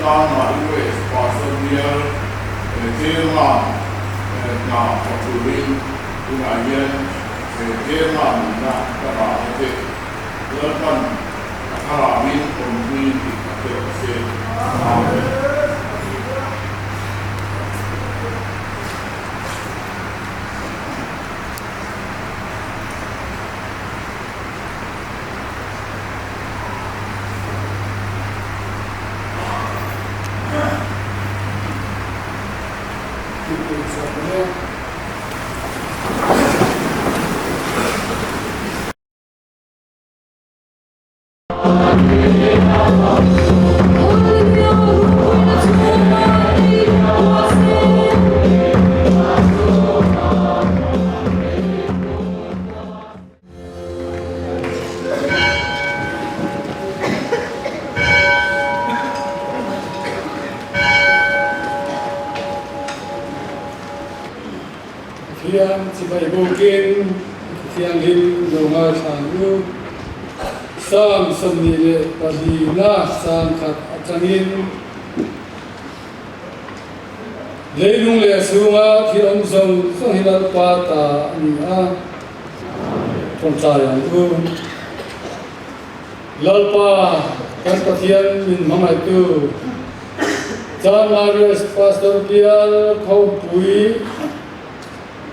Chanmari West Pastor Bial Chairman hna thawk turin tunah hian he Chairman nihna ka dah a che. Lalpan a thlarauin awmpuiin tih a che rawh se. Amen. Pathian chibai bukin Thianghlim lo ngaithla ang u. Psalm 24 na sangkhat atangin Leilung leh chhunga thil awm zawng zawng hi Lalpa ta a ni a. Tawngtai ang u. Lalpa, kan Pathian min hmangaihtu, Chan Marius Pastor Bial Khawmpui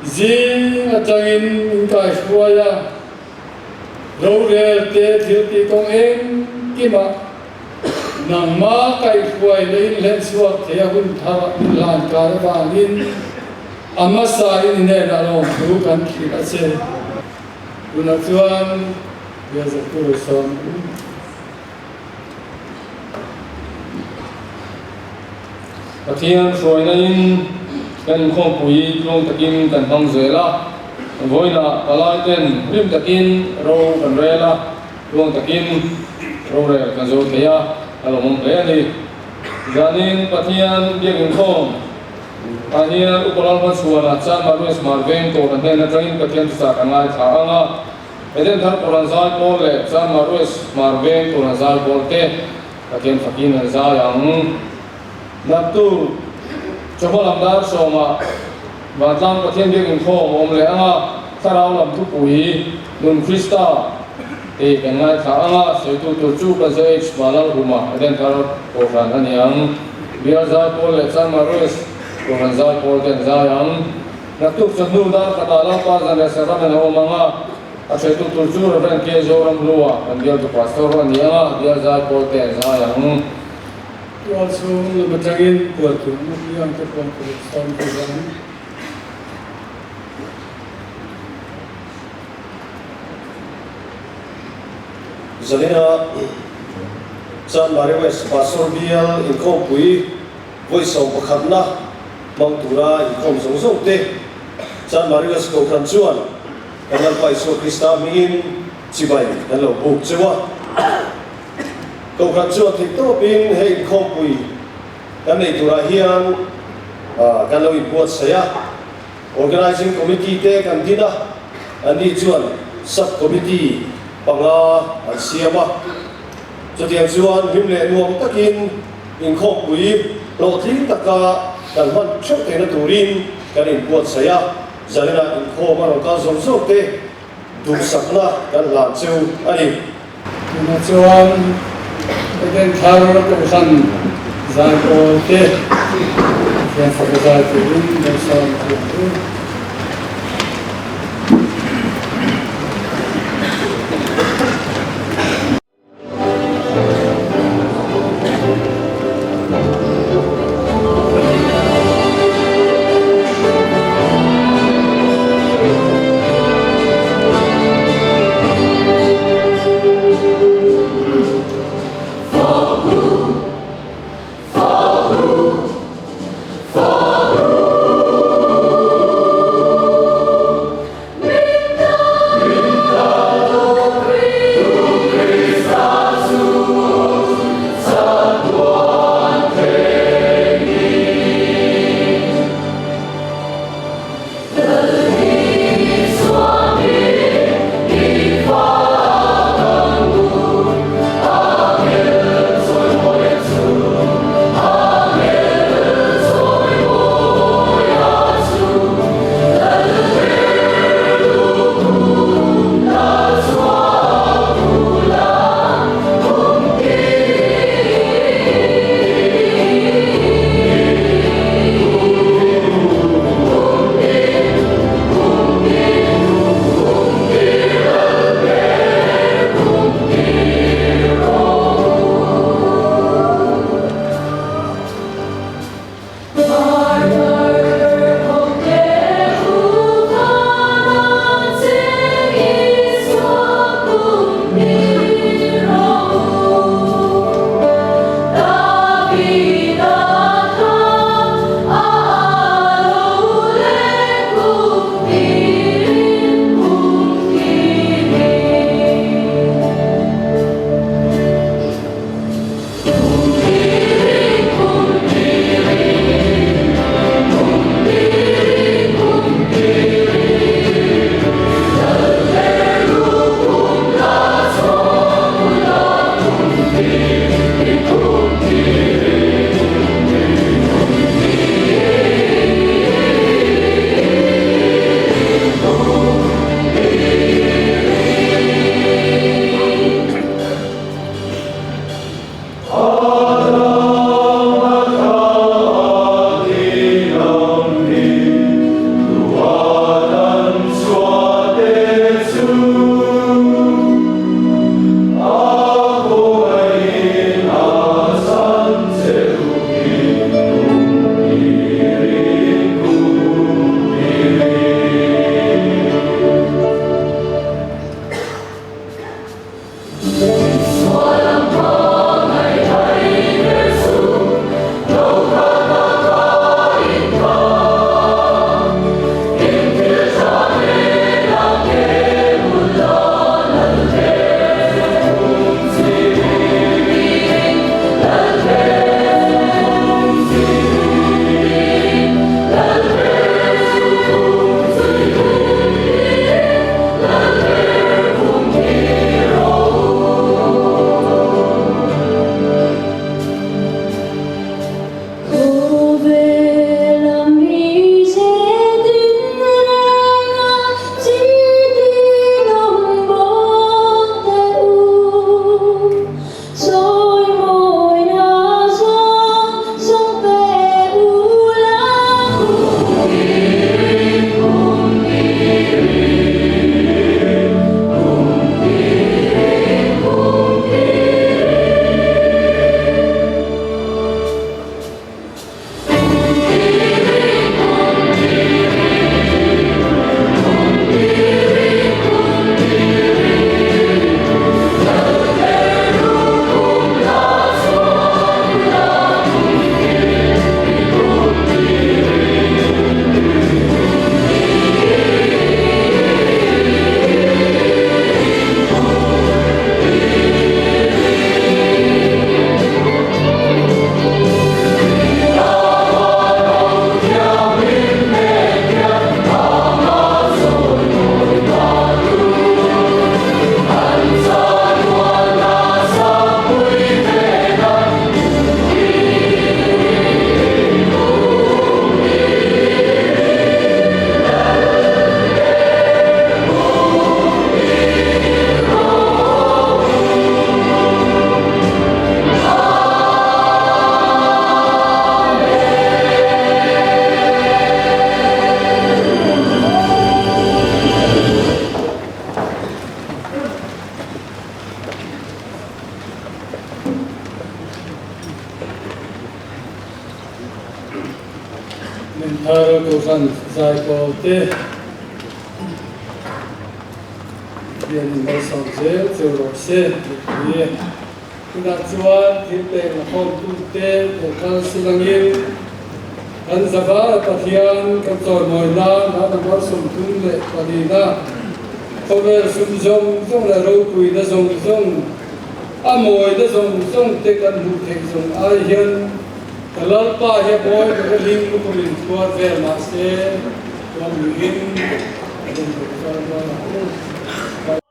zing atangin min kaihruai a, rorel te thil tih kawng engkimah nangmah kaihruai leh inhlen chhuak thei a hun thar min hlan kar avangin a hmasa in i hnenah lawmthu kan hrilh a che. Tunah chuan bia zirtu sawm u. Pathian hruaina in kan inkhawmpui tluang takin kan hmang zel a, vawiinah palai ten rim takin ro kan rel a, tluang takin rorel kan zo thei a, a lawmawm hle a ni. Zanin Pathian biak inkhawm ah hian Upa Lalhmachhuana Chan Marues Hmar Veng Kawhra hnen atangin Pathian thuchah kan ngaithla ang a, Eden Thar Kawhran Zai Pawl leh Chan Marues Hmar Veng Kawhran Zai Pawl te Pathian fakin an zai ang. Naktu chawhma lam dar sawmah Vantlang Pathian biak inkhawm a awm leh ang a, Thlarau lam thupui Nun Krista tih kan ngaithla ang a, sawitu tur chu Kan ZH Vanlalhuma Eden Thar Kawhran a ni ang. Bial zai pawl leh Chan Marues Kawhran zai pawl te an zai ang. Naktuk chawhnu dar khatah Lalpa zan leh Sacrament a awm ang a, a hretu tur chu Rev. K. Zoramhlua kan bialtu Pastor a ni ang a, bial zai pawl te an zai ang. Tual chhung lam atangin kualtu Mupiang te puan tur sawm tur ang. Zalina Chanmari West Pastor Bial inkhawmpui vawi 11na hmang tura inkhawm zawng zawng te Chanmari West Kohhran chuan kan Lalpa Isua Krista hmingin chibai kan lo buk cheu a. Kohhran chuan theihtawpin he inkhawmpui kan nei turah hian kan lo inbuatsaih a. Organising Committee te kan din a, anni chuan Sub Committee panga an siam a. Chutiang chuan hlim leh nuam takin inkhawmpui hlawhtling taka kan hman theuh theihna turin kan inbuatsaih a, zaninah inkhawm a rawn kal zawk zawk te duhsakna kan hlan cheu a ni. Tunah chuan Eden thar Kohhran zaipawl te Pathian faka zai turin Malsawm a lang u. Min thar Kohhran zaipawl te hian in malsawm zel cheu rawh se mipui. Tunah chuan thil pek la khawmtute lo kal silangin kan zavara Pathian kan chawimawi nan a number 34 na khawvel sum zawng zawng leh ropuina zawng zawng a mawina zawng zawng te kan hmuh theih zawng ai hian ka Lalpa hi a mawi ber a hling lukhum in chhuar vel mahse chuan nuihin a rawn thawk zar zar a.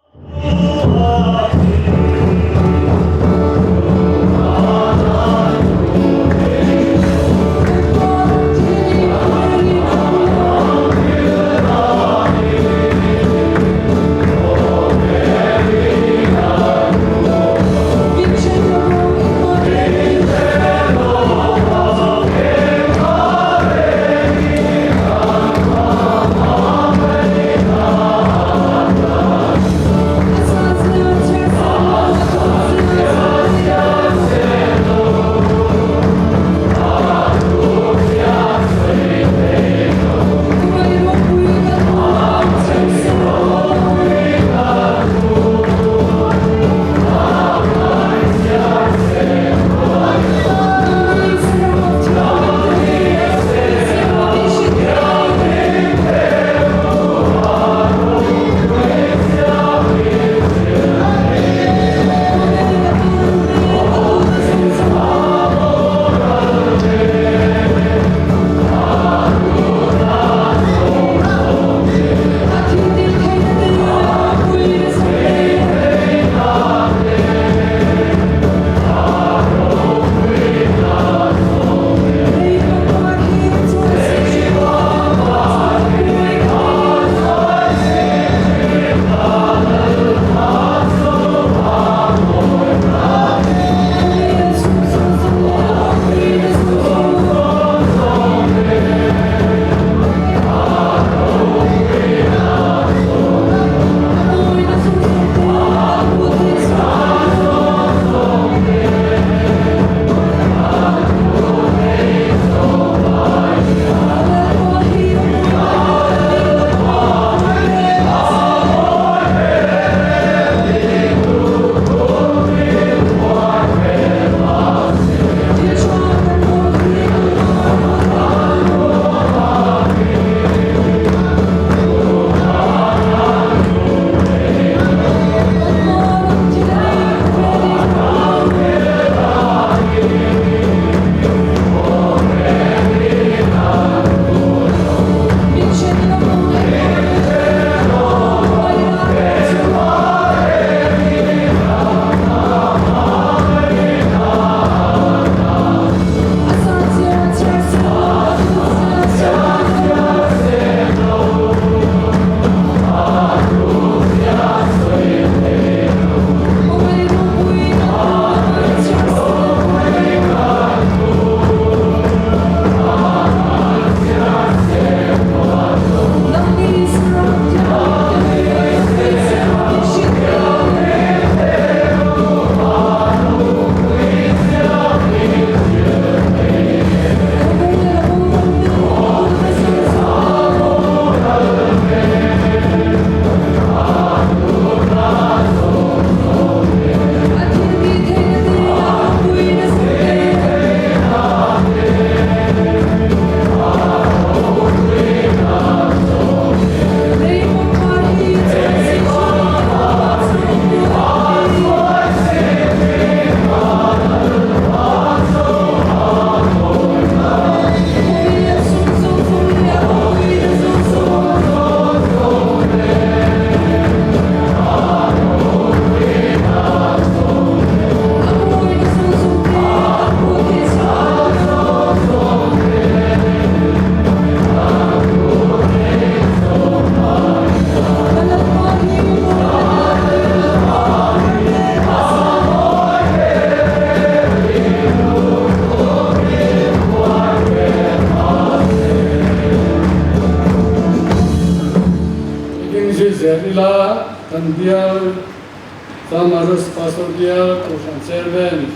Pastor Bial Kohhran Chairman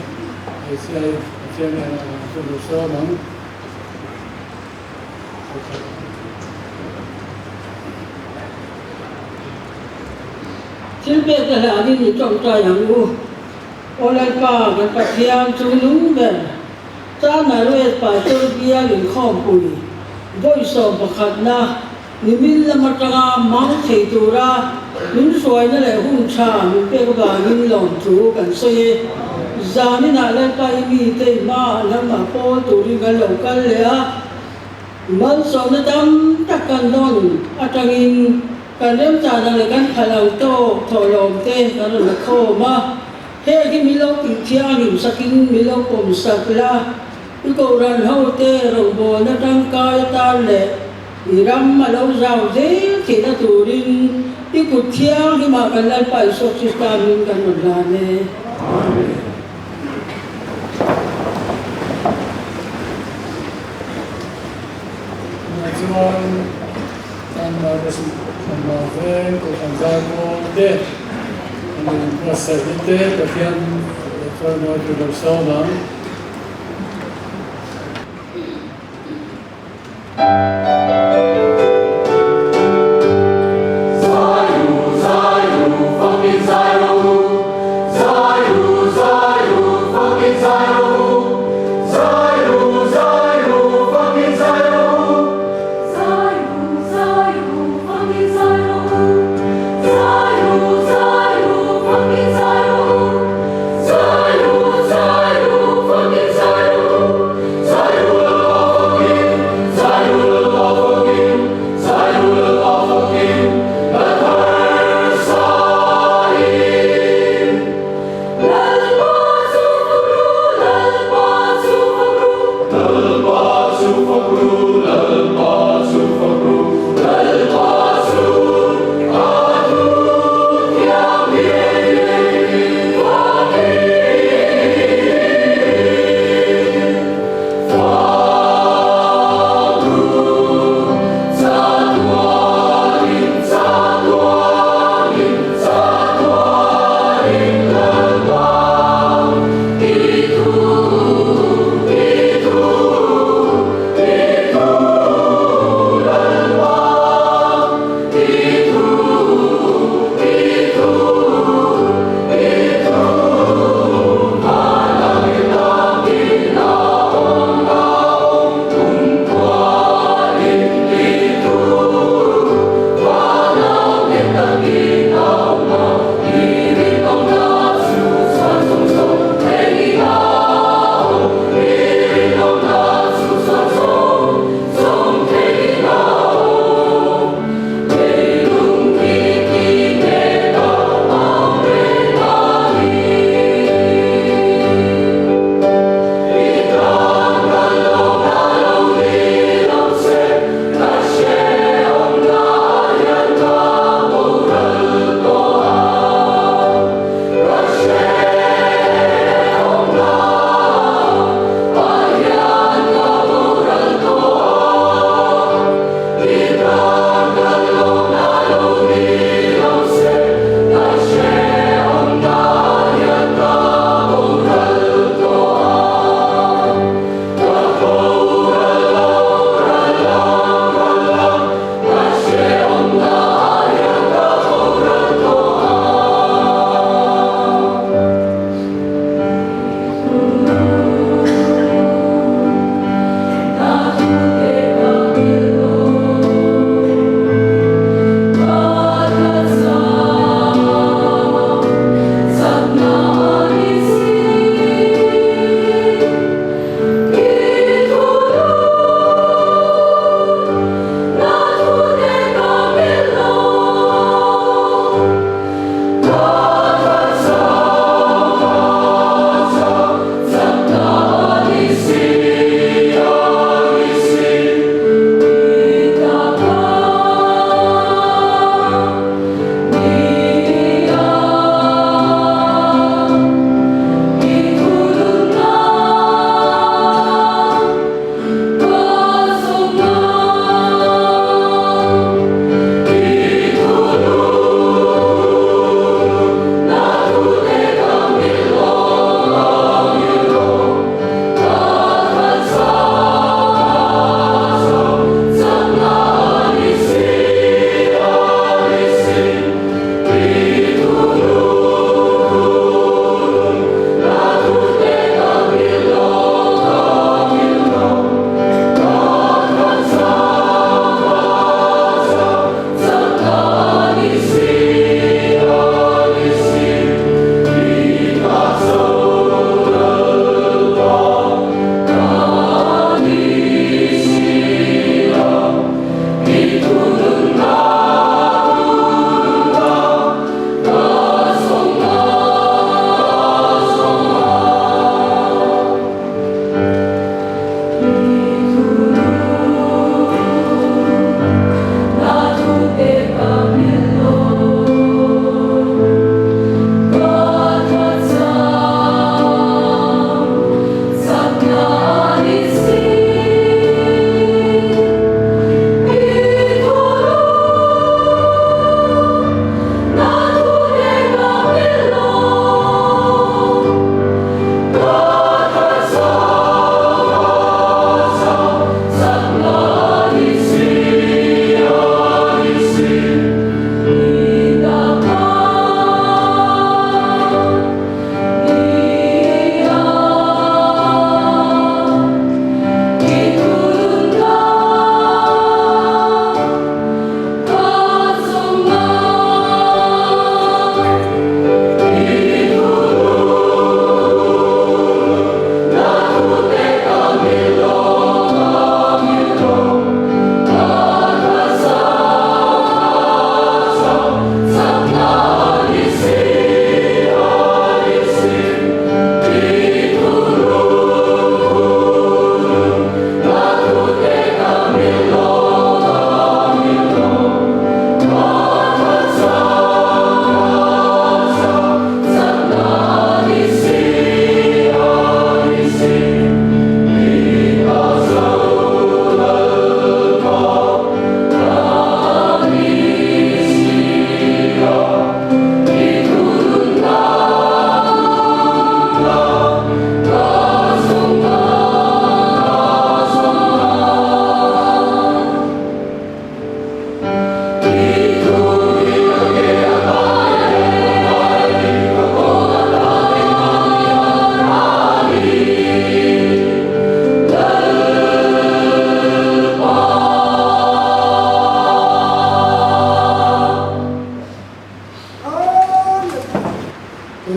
ACI Pathian hnenah lang chu lo sawm ang. Thil pek te hlanin i tawngtai ang u. Aw Lalpa, kan Pathian chu nung ber. Chana Ruet Pastor Bial inkhawmpui vawisawm pakhatna nimin lam atanga mang thei tura min hruaina leh hun tha min pek avangin lawmthu kan sawi e. Zaninah Lalpa i mite i hmaah nangmah pawl turin kan lo kal leh a, malsawmna tam tak kan dawn atangin kan remchana leh kan phal ang tawk thawhlawmte kan rawn la khawm a. Heng hi min lo tih thianghlim sakin min lo pawm sak la, i Kohhran hote rawngbawlna tangkai atan leh i ram a lo zau zel theihna turin i kut thianghlimah kan Lalpa Isua Krista hming kan rawn hlan e. Amen. Tunah chuan Tan Mar Veng Kohhran Zaipawl te an in buatsaihna te Pathian leh chawimawi tur lo sawm ang.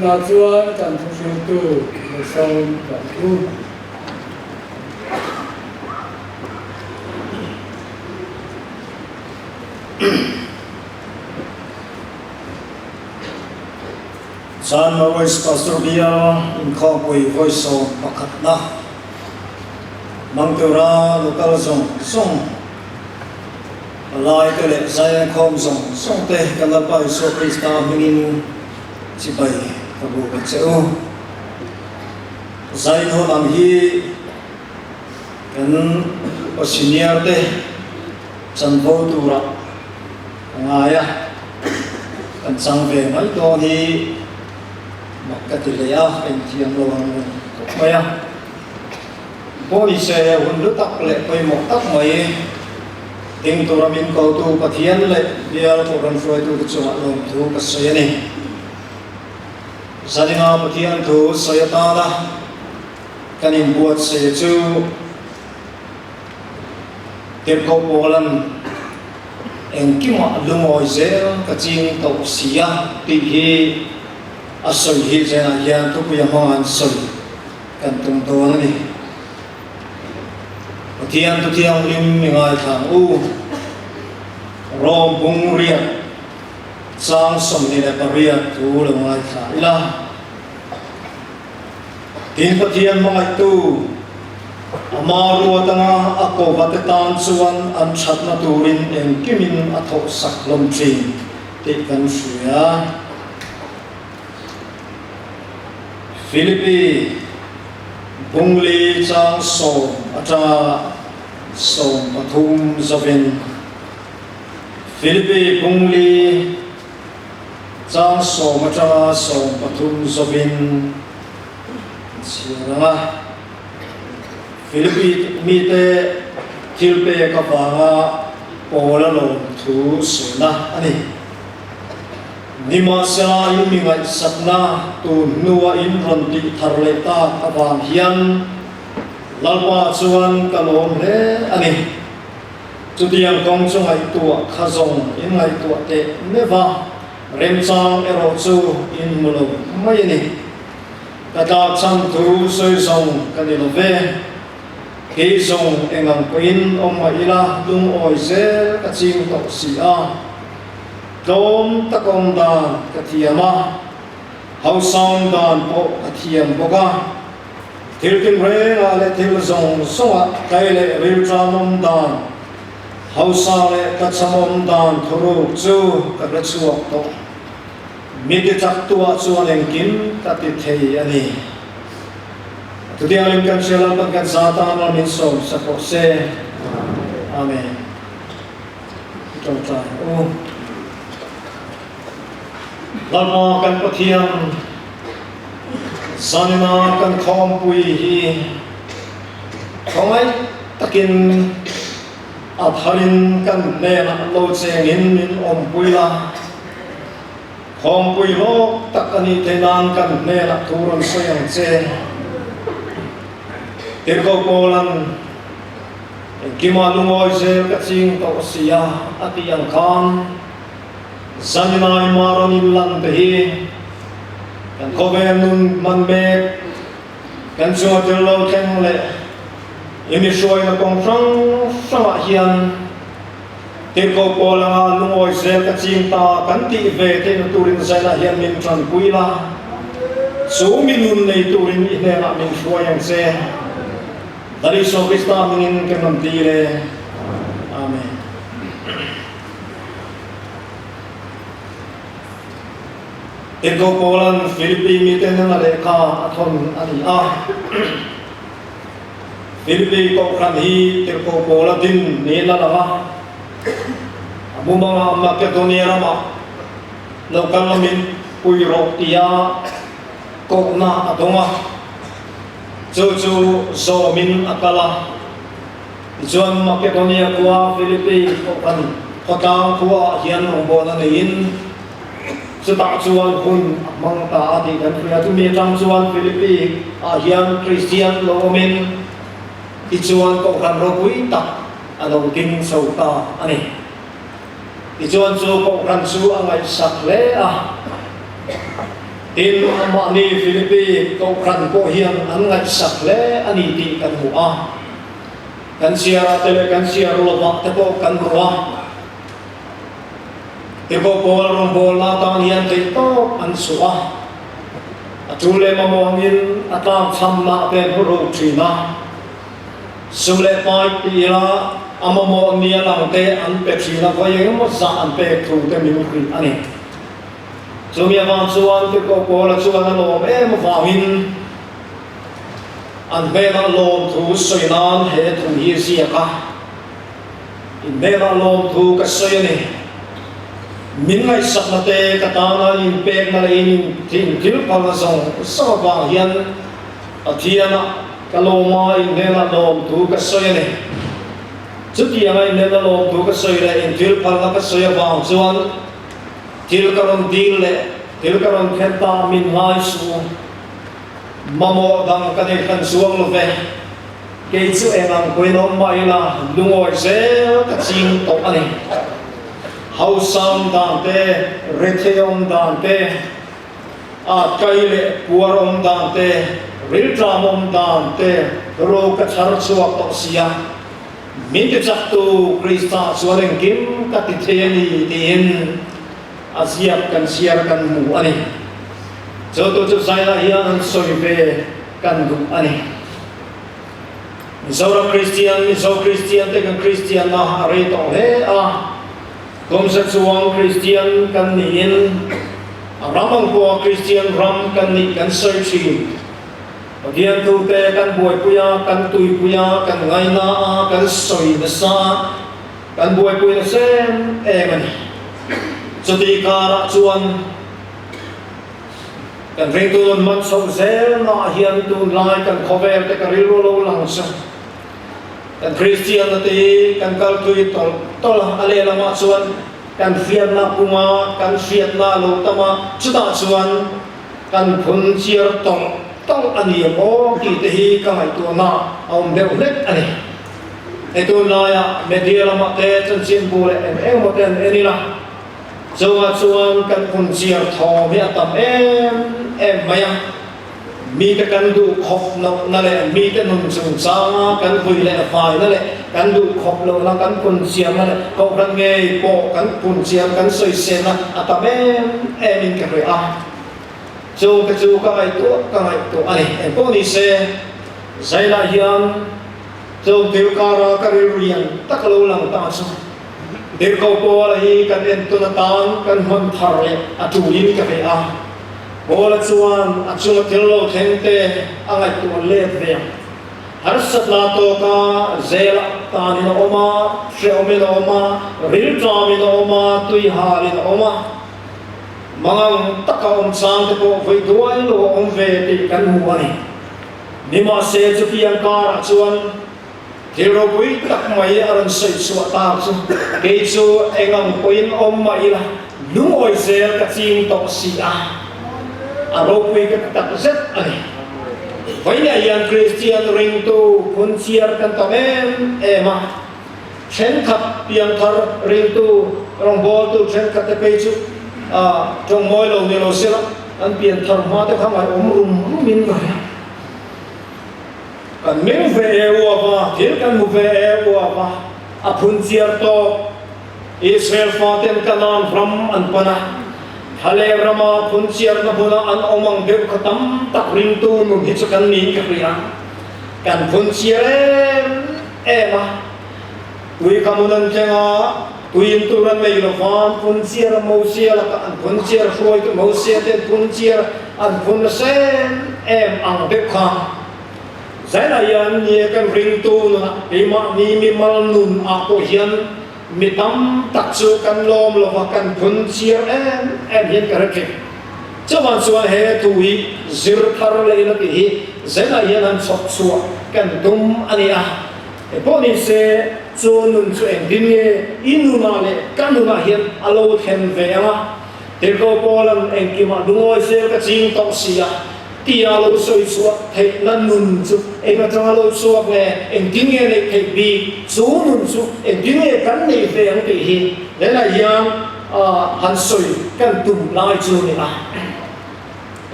Tunah chuan kan thuhriltu Losawm kan u. Chan Norway's Pastor Bial inkhawmpui vawi 11na hmang tura local zawng zawng palai te leh zaiankhawm zawng zawng te kan Lalpa Isua Krista hmingin chibai ka buk a che u. Zainhawn ang hi kan upa senior te chanvo turah ka ngai a, kan chang ve mai dawn hi mak ka ti hle a, ka inthiam lo ang reng khawp mai a. Pawh ni se hun hlu tak leh pawimawh tak mai ding tura min kotu Pathian leh bial Kohhran hruaitute chungah lawmthu ka sawi a ni. Zaninga Pathian thu sawi atana kan inbuatsaih chu Tirhkoh Paulan engkimah lungawi zel ka ching tawh si a tih hi a sawi hi zenah hian thupui a hmang an sawi kan tum dawn a ni. Pathian thu thianghlim mi ngaithla ang u. Rom bung riat chang 28 thu lo ngaithla ila. Tin Pathian hmangaihtu ama ruat anga a kova te tan chuan an thatna turin engkimin a thawh sak hlawm thin tih kan hria. Philippi bungli chang 10 atanga 13 zawin Philippi bungli Chang 10 atanga 13 zawin an chhiar ang a, Philippi mite thil pek avanga Paula lawmthu sawina a ni. Nimahsela in mi ngaihsakna tun hnua in rawn tih thar leh tak avang hian Lalpa chuan ka lawm hle a ni. Chutiang kawng chu ngaihtuah kha zawng in ngaihtuah teh meuh a, remchang erawh chu in hmu lo mai a ni. Ka tlak chhan thu sawi zawng ka ni lo ve. Kei zawng eng ang pawhin awm mah ila lungawi zel ka ching tawh si a. Tlawm tak awm dan ka thiam a, hausang dan pawh ka thiam bawk a. Thil tinrengah leh thil zawng zawngah tlai leh rilṭanawm dan, hausa leh tlachhamawm dan thuruk chu ka hre chhuak tawh. Mi tichaktuah chuan engkim ka ti thei a ni. Chutiangin kan hria Lalpan kan za tan a min sawm sak rawh se. Amen. I ṭawngṭai ang u. Lalpa kan Pathian, Zanina kan khawmpui hi khawngaih takin a tharin kan hnenah lo chengin min awmpui la. Khawmpui hlawk tak a nih theih nan kan hnenah thu rawn sawi ang che. Tirhkoh Paulan engkimah lungawi zel ka ching tawh si a a tih ang khan, Zanina i marawn in lan te hi kan khawvel nun hman mek, kan chunga tel lo thleng leh i mi hruaina kawng hrang hrangah hian tirhkoh pawl anga lungawi zel ka ching ta kan tih ve theihna turin zainah hian min tanpui la, chu mi nun nei turin i hnenah min hruai ang che. Lal Isua Krista hmingin kan rawn ti le. Amen. Tirhkoh Paulan Philippi mite hnena lehkha a thawn a ni a. Philippi kohhran hi Tirhkoh Paula din niin a lang a. A mumangah Makedonia ramah lo kal lamin pui rawh tia kohna a dawng a. Chu chu zawmin a kal a. Tichuan, Makedonia khua Philippi kohhran khawtlang khuaah hian rawngbawlna neiin chutah chuan hun a hmang ta a tih kan hria. Chumi atang chuan Philippi ah hian Kristian lo awmin tichuan kohhran ropui tak a lo ding chho ta a ni. Tichuan chu kohhran chu a ngaihsak hle a. Tin, mahni Philippi Kohhran pawh hian an ngaihsak hle a ni tih kan hmu a. Kan chhiarah te leh kan chhiar lovah te pawh kan hmu a. Tirhkoh Paul rawngbawlna atan hian theihtawp an chhuah a. A tul leh mamawngin a tlangchhamna te an hmu ruk thin a. Sum leh pai ti ila a mamawh nia lang te an pe thin a, vawi engemaw zah an pek thu te min hrilh a ni. Chumi avang chuan Tirhkoh Paula chuan a lawm em avangin an hnenah lawmthu sawi nan he thu hi a ziak a, In hnenah lawmthu ka sawi a ni. Min ngaihsakna te ka tana inpekna leh in inthil phalna zawng zawng avang hian Pathianah ka lawm a, in hnenah lawmthu ka sawi a ni. Chutianga in hnena lawmthu ka sawi leh inthil phalna ka sawi avang chuan Thil ka rawn dil leh thil ka rawn khen ta min ngai su. Mamawh dang ka nei hran chuang lo ve. Kei chu eng ang pawhin awm mah ila lungawi zel ka ching tawh a ni. Hausam dan te, rethei awm dan te, at kai leh puar awm dan te, rilṭam awm dan te ro ka chhar chhuak tawh sia. Min ti chaktu Krista chuan engkim ka ti thei a ni tiin a ziak kan chhiar kan hmu a ni. Chu tu chu zailah hian an sawi ve kan duh a ni. Mizoram Kristian, Mizo Kristian te kan Kristianna a rei tawh hle a, Tumsa chuang Kristian kan niin a ram ang pawha Kristian ram kan nih kan sawi thin. Pathian thute kan buaipui a, kan tuipui a, kan ngaina a, kan sawi nasa a, kan buaipui nasa em em a ni. Chutih karah chuan kan ringtu nun man chhoh zel naah hian tunlai kan khawvel te ka rilru lo lang chu kan Kristianna te hi kan kal tui tawlh tawlh a, a lehlamah chuan kan hriatna puma kan hriatna a lo tam a, chutah chuan Kan phun chiar tawlh tawlh a ni maw tih te hi ka ngaihtuahna a awm deuh hlek a ni. Hei tunlaia media lamah te chanchinbu leh eng eng emaw te an en ila, chungah chuan kan phun chiar thawm hi a tam em em mai a. Mite kan duh khawp lohna leh mite nun chungchanga kan vui leh vaina leh kan duh khawp lohna kan phun chiarna leh kohhran ngei pawh kan phun chiar kan sawiselna a tam em em in ka hria a. Chungte chu ka ngaihtuah ka ngaihtuah a ni. Engpawh ni se, Zailah hian chung thil kara ka rilru lian tak a lo lang ta chu Dirko Paula hi kan entawn atan kan hman thar leh a tulin ka hria a. Paula chuan a chunga thil lo thleng te a ngaihtuah let ve ang. Harsatna tawka zelah tanin a awm a, hrehawmin a awm a, rilṭamin a awm a, tuihalin a awm a. Mangang taka awm chang te pawh vawi duai lo a awm ve tih kan hmu a ni. Nimahse chutiang karah chuan thil ropui tak mai a rawn sawi chhuah tak chu kei chu eng ang pawhin awm mah ila lungawi zel ka ching tawh si a, a ropui ka ti tak zet a ni. Vawiinah hian Kristian ringtu phunchiar kan tam em em a. Thenkhat piangthar ringtu rawngbawltu thenkhat te phei chu tawng mawi lo ni lo sela an pianthar hma te kha ngaihawm rum rum in ka hria. Kan meng ve e uap a, thil kan hmu ve e uap a, a phun chiar tawk. Israel faten Kanaan ram an pan a, Thlaleng rama phun chiarna hmuna an awm ang deuh kha tam tak ringtu nun hi chu kan niin ka hria. Kan phun chiar em em a, tui ka hmun an thleng a, tui in tur an nei lo va, an phun chiar a, Mosia lakah an phun chiar a, hruaitu Mosia te an phun chiar a, an phun nasa em em ang deuh kha. Zainah hian nie kan ringtu nunah keimahni mimal nun ah pawh hian mi tam tak chu kan lawm lo va, kan phun chiar em em hian ka hre thin. Chuvang chuan he thu hi zir thar leh ila tih hi zainah hian han chhawp chhuah kan tum a ni a. Engpawh ni se chu nun chu engtin nge i nunah leh ka nunah hian a lo thlen ve ang a, Tirhkoh Paula'n engkimah lungawi zel ka ching tawh si a, tia lo sawi chhuah theihna nun chu eng atanga lo chhuak nge, engtin nge neih theih bik, chu nun chu engtin nge kan neih ve ang tih hi helah hian han sawi kan tum lai chu a ni a.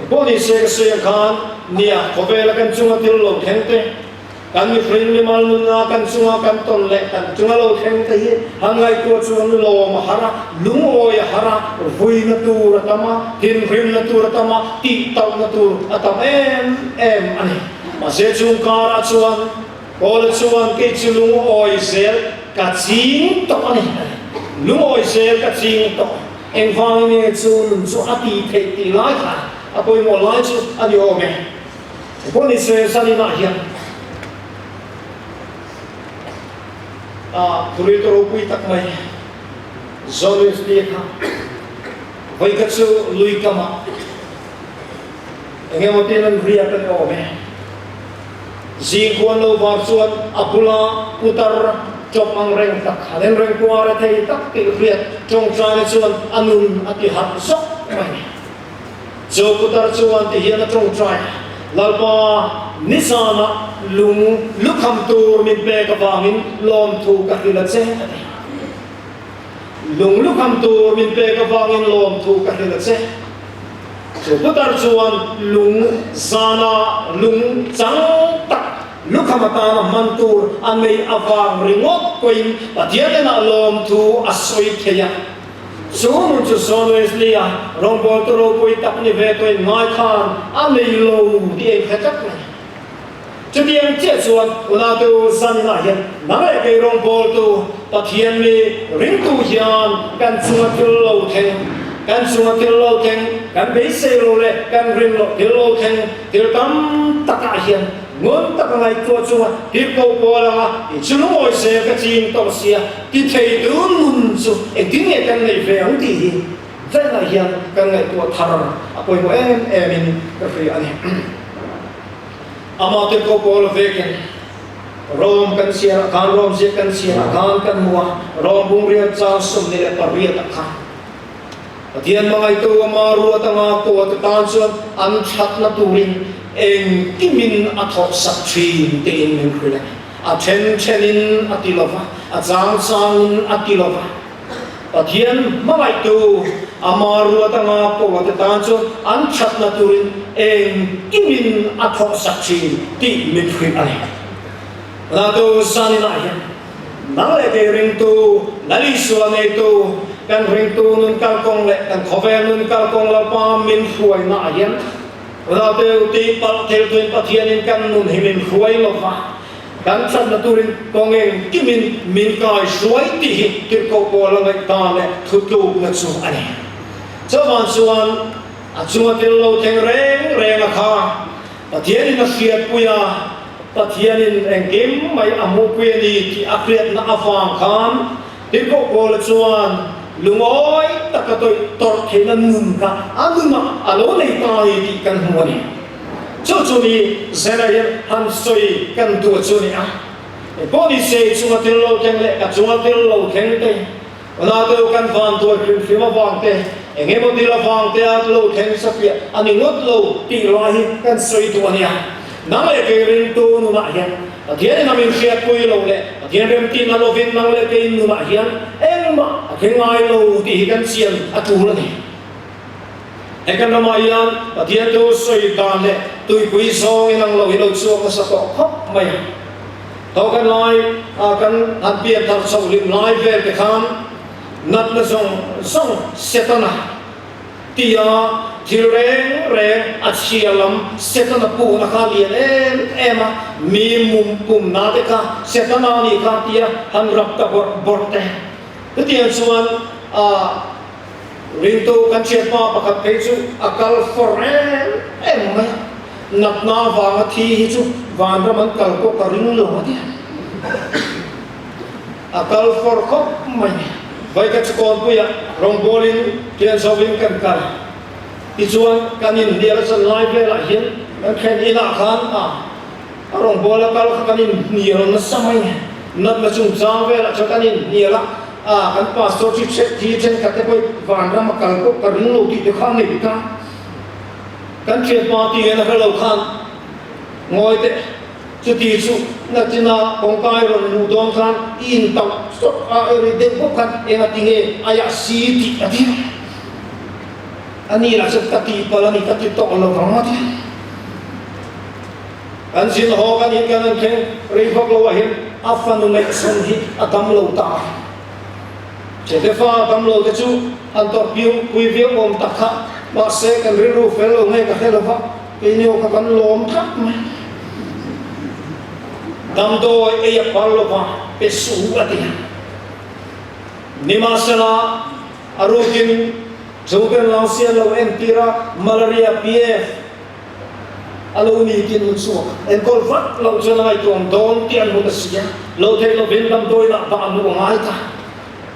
Pawh ni se ka sawi ang khan, nia, khawvela kan chunga thil lo thleng te, kan mihring mimal nuna kan chunga kan tawn leh kan chunga lo thleng te hi han ngaihtuah chuan lawm a har a, lungawi a har a, vuina tur a tam a, thinrimna tur a tam a, tihtauhna tur a tam em em a ni. Mahse chung karah chuan Paula chuan kei chu lungawi zel ka ching tawh a ni. Lungawi zel ka ching tawh. Engvangin nge chu nun chu a tih theih tih lai kha a pawimawh lai chu a ni awm e. Pawh ni se zaninah hian a Thurito ropui tak mai John Wesley kha vawikhat chu lui kamah engemaw tin an riak a ni awm e. Zing khuan lo var chuan a bula putar ṭawp ang reng tak, han en reng kuar a thei tak tih hriat ṭawngṭaina chuan a nun a ti harh zawk mai. Chu putar chuan ti hian a ṭawngṭai a, Lalpa, nizanah lung lukham tur min pek avangin lawmthu ka hrilh a che, a ti. Lung lukham tur min pek avangin lawmthu ka hrilh a che. Chu putar chuan lung zana lung chang tak lukham atana hman tur a nei avang ringawt pawhin Pathian hnenah lawmthu a sawi thei a. Chu nun chu John Wesley-a rawngbawltu ropui tak ni ve tawhin ngai khan a nei lo tih a inhre tlat mai. Chutiang chiah chuan unautu zaninah hian nang leh kei rawngbawltu Pathian mi ringtu hian kan chunga thil lo thleng, kan chunga thil lo thleng, kan beisei lo leh kan rin loh thil lo thleng thil tam takah hian ngun taka ngaihtuah chunga thil ko pawl anga i chu lungawi se ka ching tawh sia ti theitu nun chu engtin nge kan neih ve ang tih hi zaninah hian kan ngaihtuah thar a pawimawh em emin ka hria a ni. Amah te pawh Paul vekin Rom kan chhiarah khan, Rom ziak kan chhiarah khan kan hmu a, Rom bungriat chang 28 ah khan Pathian hmangaihtu ama ruat anga kawte tan chuan an thatna turin engkimin a thawhsak thin tiin min hrilh a ni. A then thenin a ti lova, a chang changin a ti lova. Pathian hmangaihtu ama ruat anga kawngate tan chuan an thatna turin engkimin a thawhsak thin tih min hrilh a ni. Ratu zaninah hian nang leh kei ringtu, Lal Isua neitu, kan ringtu nun kalkawng leh kan khawvel nun kalkawng Lalpa min hruainaah hian Ratu tihpalh thiltuin Pathianin kan nun hi min hruai lova, Kan thatna turin kawng engkimin min kai hruai tih hi tirhkoh pawl a ngaih ta leh thutlukna chu a ni. Chuvang chuan a chunga tel lo thleng reng reng a kha Pathianin a hriatpui a, Pathianin engkim mai a hmuhpui a ni tih a hriatna avang khan tirhkoh Paula chuan lungawi taka tawih tawrh theihna nun kha a nunah a lo nei ta a ni tih kan hmu a ni. Chu chu ni Zena hian han sawi kan duh chu ni a, Engpawh ni se i chunga thil lo thleng leh ka chunga thil lo thleng te, unau kan van duai hrim hrim avang te, eng emaw thil avang te a lo thleng sapiah a ni ngawt lo tih lai hi kan sawi duh a nia. Nang leh kei ringtu nunah hian Pathianin a min hriatpui lo leh Pathian remtihna lovin nang leh kei nunah hian engmah a thleng ngai lo tih hi kan chian a tul a ni. He kan ramah hian Pathian thu sawi dan leh tuipui zawngin ang lo hi lo chhuak nasa tawh khawp mai a. Tho kan lai a kan han pian thar chhoh hlim lai vel te khan natna zawng zawng Setana tia thil reng reng a chhia lam Setana puhna kha lian em em a, mi mum pumna te kha Setana nih kha tia han rap ta bawrh bawrh te. Chutiang chuan a. Ringtu kan hriat hma pakhat phei chu a kal fawr em em mai a, natna vanga thi hi chu vanram an kal pawh ka ring lo a ti a, a kal fawr khawp mai. Vaika chu kawnpuiah rawngbawlin thian zovin kan kal a, tichuan kan inhnial a chan lai velah hian kan thlen inah khan a rawngbawla kal kha kan inhnial nasa mai a, natna chungchang velah chuan kan inhnial a. A, kan pastor chu thi thenkhat te pawh vanram a kal pawh ka ring lo tih te kha a nei ta. Kan thianpa ti hian a hre lo khan ngawi teh, chuti chu nachina kawngkai rawn luh dawn khan i intauh sawk a, i ri deuh bawk khan enga ti nge aiah si tih a ti. Ani lah chuan ka tihpalh a ni, ka ti tawh lo vang a ti. Kan zin haw kan in kan han thleng rei vak lo ah hian a fanu ngaihchhan hi a dam lo ta a. Chete fa dam lo te chu han tawrh piu pui viau awm tak kha, mahse kan rilru fel lo nge ka hre lo va, keini aw kha kan lawm tlat mai. Damdawi ei a phal lo va, pe suh a ti a. Nimahsela a rukin Jogen Lausian lo entir a, Malaria PF a lo ni tin hun chhuak enkawl vat loh chuan a ngaihtuam dawn tih an hmu ta si a, lo theih lovin damdawiinah bah an hmu a ngai ta.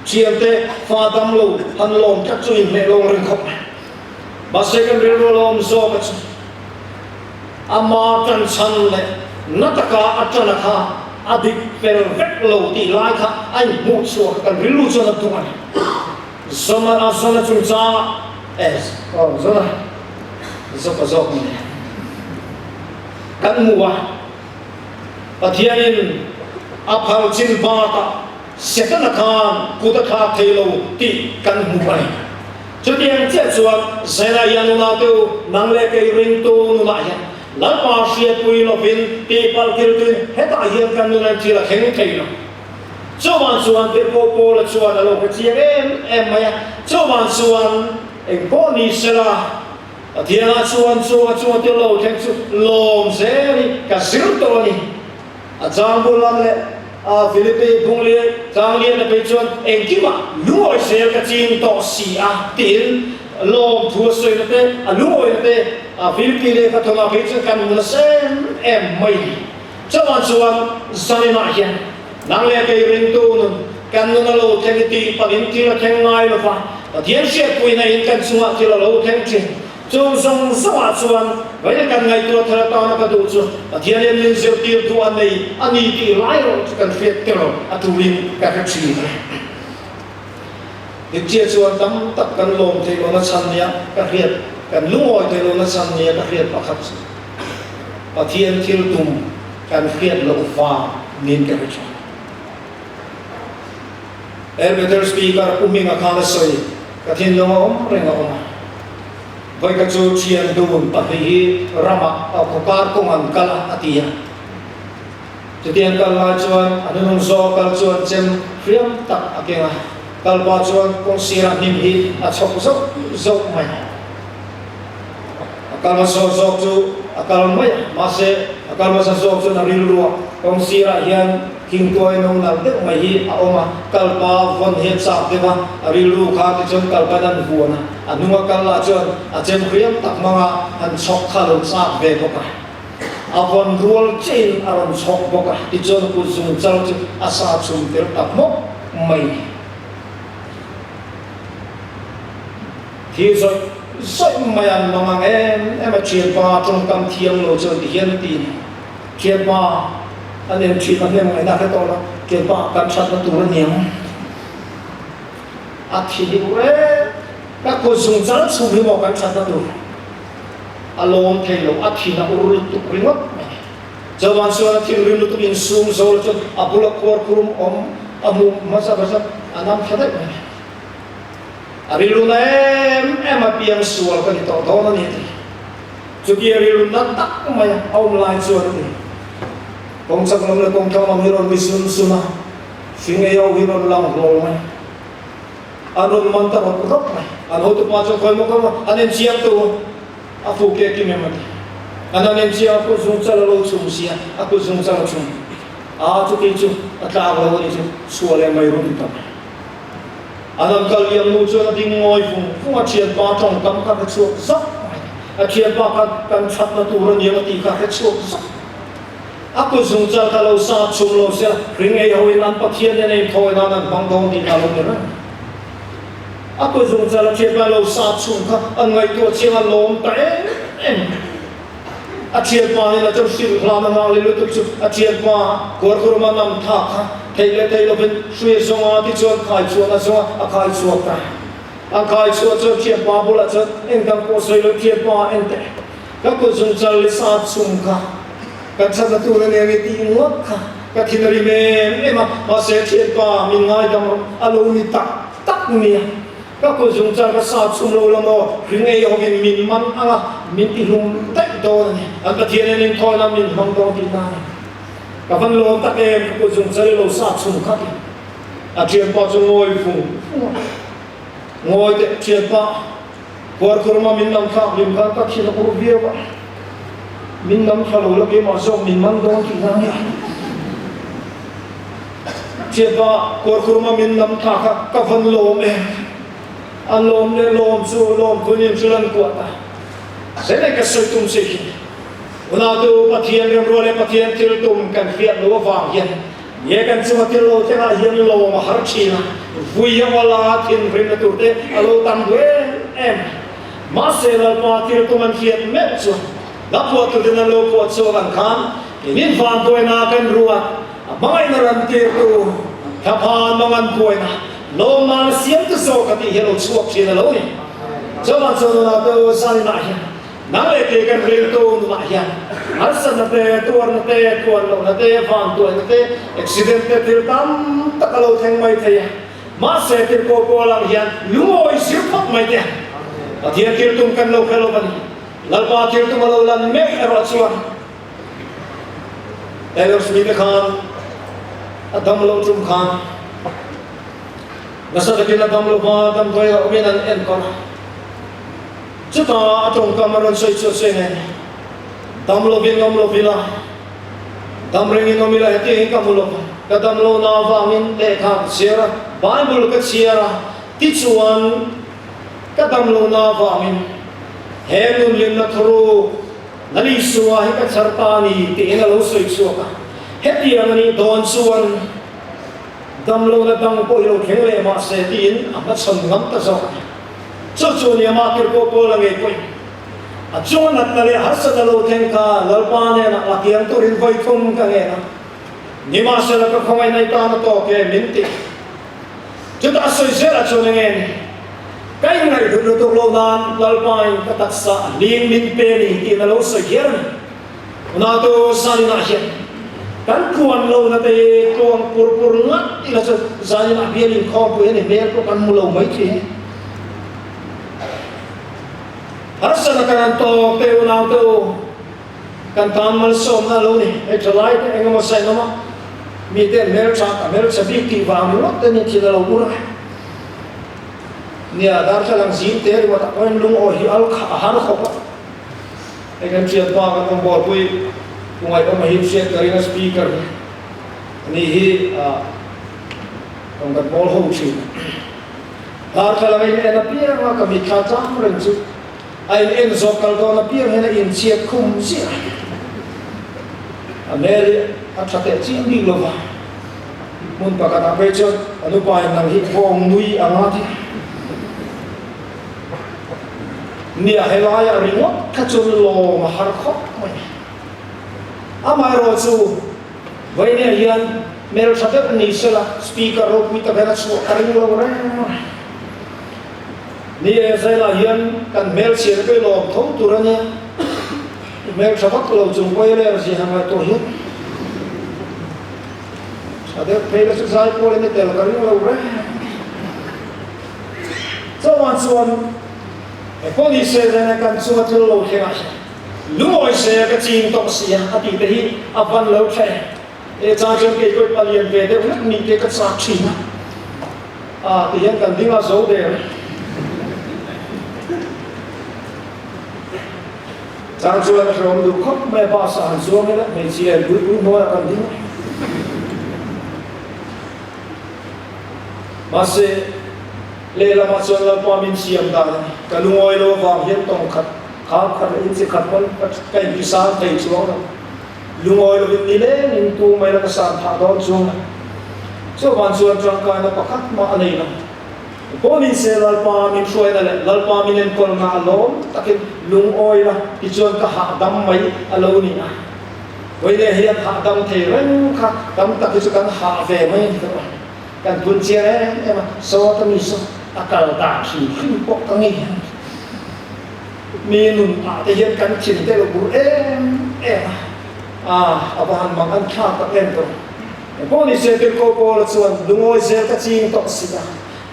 Thiante fa dam lo han lawm tlat chu inhmeh lawng reng khawp mai. Mahse kan rilru a lo awm zawk a chu ama ṭanchhan leh na taka a ṭana kha a dik fel vek lo tih lai kha a inhmuh chhuak a, kan rilru chuan a duh a ni. Zona a zona chungchangah eh aw zona zawk a zawk mai kan hmu a, Pathianin a phal chin bakah Setana khan kut a thlak thei lo tih kan hmu a ni. Chutiang chiah chuan Zena hian nuna te u nang leh kei ringtu nunah hian Lalpa hriatpui lovin tihpalh thiltuin hetah hian kan nun an thil a thleng thei lo. Chuvan chuan tirhkoh Paula chuan a lo hre chiang em em mai a, chuvan chuan engpawh ni sela, Pathianah chuan chu a chunga tel lo thleng chu lawm zel hi ka zir tawh a ni. A chang bul lam leh a Philippi Bungliai tlang lian a phei chuan engkimah lungawi zel ka ching tawh si a tiin lawm thu a sawina te, a lungawina te a Philippi lehkha thawnah phei chuan kan hmu nasa em em mai a ni. Chuan chuan zaninah hian nang leh kei ringtu nun kan nun a lo thleng i tih palhin thil a thleng ngai lo va, Pathian hriatpuina in kan chungah thil a lo thleng thin. Chung zawng zawngah chuan vawiin kan ngaihtuah thar atana ka duh chu Pathian hian min zirtir duh a nei a ni tih lai erawh chu kan hriat tel a tulin ka hre thin a. Dikchia chuan tam tak kan lawm theih lohna chhan nia ka hriat, kan lungawi theih lohna chhan nia ka hriat pakhat chu Pathian thil tum kan hriat loh vang niin ka hre thin. Elbeter Speaker Pu Hminga khan a sawi, Ka thinlung a awm reng a awm a. Vawika chu thian dun pahnih hi ramah khawkar kawng an kal a, a ti a. Chutiang kal lai chuan a hnunung zawk kal chuan chem hriam tak a keng a, kal pah chuan kawng sirah hnim hi a chhawk zauh zauh mai. A kal hmasa zawk chu a kal mai a, mahse a kal hmasa zawk chuan a rilru a, kawng sirah hian thingtuai no nalh deuh mai hi a awm a, kal pa vawn hi a chak deuh a, a rilru kha tichuan kal pain an huan a, a hnunga kal lah chuan a chem hriam tak hmanga han chhawk kha a lo chak ve bawk a, a vawn rual chiahin a rawn chhawk bawk a, tichuan kut zung chal chu a sa chhum tel ta hmawk mai. Thil zawih zawih mai an mang ang em em a, thianpa tawngkam thiam lo chuan ti hian a ti ni. Thianpa an en thin a hnem ngaihna hre tawh lo, thianpa kan thatna tur a niang. A thi hi ur em, ka kut zung chal chhum hi maw kan thatna tur. A lawm thei lo, a thin a ur lutuk ringawt mai. Chuvan chuan a thinrim lutuk insum zo lo chuan a bula khuar khurum awm a hmuh hmasa hmasa a nam thla daih mai. A rilru na em em a piang sual ka ni tawh dawn a ni a ti. Chutia rilru na tak mai a awm lai chuan a ti. Kawng chak lam leh kawng thlang lam hi rawn ri sun sun a, hring ei ho hi rawn lang hlawl mai. An rawn man ta rawp rawp mai. An hotupa chuan khawi maw khawi maw an en chiang tu a fu ke kim em a ti. An han en chiang a kut zung chal a lo chhum si a, a kut zung chal a chhum. Aa chuti chu a tlak lo a ni chu chhuah leh mai rum ta mai. An han kal liam nu chuan a ding ngawi vung vung a, thianpa tawngkam kha hre chhuak zauh mai. A thianpa khan kan thatna tur a niang a tih kha hre chhuak zauh. A kut zung chal kha lo sat chhum lo se, ring ei hoin an Pathian nen a inthawi nan an hmang dawn tih kha a lo ni reng. A kut zung chal a thianpa lo sat chhum kha an ngaihtuah chiang a lawm ta em em mai. A thianpa nen a chuan hrilh hlan a nghak leh lutuk chu a thianpa Kuarkuruma nam thak kha theih leh theih lovin hrui a zawng a, tichuan khai chuan a zawng a, a khai chhuak ta. A khai chhuah chuan thianpa bulah chuan engdang pawh sawi lo thianpa en teh ka kut zung chal leh sat chhung kha ka thatna tur a nia nge tih ngawt kha ka thin a rim em em a, mahse thianpa min ngaidam rawh a lo ni tak tak nia. Ka kut zungchal ka sat chhum lo la maw, ring ei hovin min man ang a, min ti hlum daih dawn a ni. An Pathian in inthawina min hmang dawn tih na a ni. Ka van lawm tak em, ka kut zungchal i lo sat chhum khat i. A thianpa chu ngawi vung vung a, Ngawi teh thianpa, Khuarkhurma min nam thlak hlim khan ka thin a ur viau a, min nam thla lo la keimah zawk min man dawn tih na a nia. Thianpa, Khuarkhurma min nam thla kha ka van lawm em? A lawm leh lawm chu lawm khunin thil an kuah ta. Zenei ka sawi tum che hi Unautu Pathian remrual leh Pathian thil tum kan hriat loh avang hian Nge kan chunga thil lo thlengah hian lawm a har thin a, vui a awla thinrimna tur te a lo tam duh em em. Mahse Lalpa thil tum an hriat meuh chuan hla phuahtu ten an lo phuah chhuak ang khan keinin van buaina kan ruat a hmangaihna ran tirtu thlaphan mangan buaina lawm nan a siam ta zawk a tih hi a lo chhuak thin a lo ni. Chuvang chuan nunah te zaninah hian Nang leh kei kan riltu nunah hian harsatna te, tuarna te, tuan lohna te, vantuaina te, accident te thil tam tak a lo thleng mai thei a. Mahse tirhkoh pawl ang hian lungawi zir phawt mai te Pathian thil tum kan lo hre lo a ni. Lalpa thil tum a lo lan meuh erawh chuan Taylor Swift-a khan a dam loh tum khan nasa takin a dam lova damdawi a awmin an enkawl a. Chutah a tawngkam a rawn sawi chu a sawi nen, Dam lovin awm lo ila, dam rengin awm ila hetiangin ka hmu lo va, ka dam lohna avangin lehkha ka chhiar a, Bible ka chhiar a, tichuan ka dam lohna avangin he nunhlimna thuruk Lal Isua hi ka chhar ta a ni tiin a lo sawi chhuak a. Hetiang a nih dawn chuan dam lohna dang pawh hi lo thleng leh mah se tiin a hmachhawn ngam ta zawk a ni. Chu chu nia mah tirhkoh Paula ngei pawhin a chunga natna leh harsatna lo thleng kha Lalpa hnenah la kiang turin vawi thum ka ngen a, nimahsela ka khawngaihna i tan a tawk e min ti. Chutah a sawi zelah chuan a ngen, Ka inngaihhlut lutuk lo nan Lalpain ka taksa a hlim min pe ni tiin a lo sawi hiar a ni. Unautu zaninah hian kan tluan lohna te hi tluang pur pur ngat ila chu zaninah bial inkhawmpui a ni hmel pawh kan hmu lo mai thei. Harsatna kan han tawk te unaute u, kan tan malsawmna a lo ni. Hei thalai te eng emaw sain awm a, mite an hmeltha ka hmeltha bik tih vang ringawt te ni thil a lo ur a. Nia, darthlalang zing te ringawt ah pawhin lungawi hi al kha a har khawp a. Hei kan thianpa kan awm bualpui Pu Ngaihawma hi hriat ka ring a speaker hi ani hi rawn kan pawl ho thin. Darthlalang a in en apiang a ka mitthla tlang reng chu a in en zawk kal dawn apiang hian a inchhiat khum chiah a. A hmel hi a tha teh chiang bik lo va, hmun pakhat ah phei chuan a nupa in nang hi vawng nui anga ti. Nia, helaiah ringawt kha chuan lawm a har khawp mai. Amaherawh chu Vawinia hian hmeltha deuh ni sela speaker ropui tak hian a chhuah ka ring lo reng a. Ni e, Zailah hian kan hmelchhiat pawh i lawm tho tur a nia. I hmeltha vak lo chung pawh i ler zia ngaihtuah hian tha deuh phei la chu zai pawlin i tel ka ring lo reng. Chauhan chuan he pawh ni se zan a kan chunga thil lo thleng ah hian lungawi se ka ching tawh si a a tih te hi a van lo thleh e. Chang chuan kei pawh palian ve deuh hlek nih te ka chak thin a, a ti hian kan ding a zo der. Chang chuan a hrehawm duh khawp mai a, bus ah han chuang ila hmeichhia in pui pui hnuaiah kan ding a. Mahse, lehlamah chuan Lalpa min siam dan a ni. Ka lungawi lo avang hian tawng khat, kham khat leh inchi khat pawn ka intisang thei chuang lo. Lungawi lovin nilengin tu mai la ka san phah dawn chuang lo. Chuvang chuan tangkaina pakhat mah a nei lo. Pawh se Lalpa min hruaina leh Lalpa min enkawlna a lawm takin lungawi la tichuan ka hahdam mai a lo ni a. Vawiin hian hahdam thei reng kha tam tak hi chu kan hah ve mai a ni tawh a. Kan phun chiang em em a, saw ka mi saw a kal dan hrim hrim pawh ka ngei a ni. Mi nun ah te hian kan thin te lo bur em em a, a a va han mang an thlak tak em tawh. Engpawh ni se Tirhkoh Paula chuan lungawi zel ka ching tawh si a.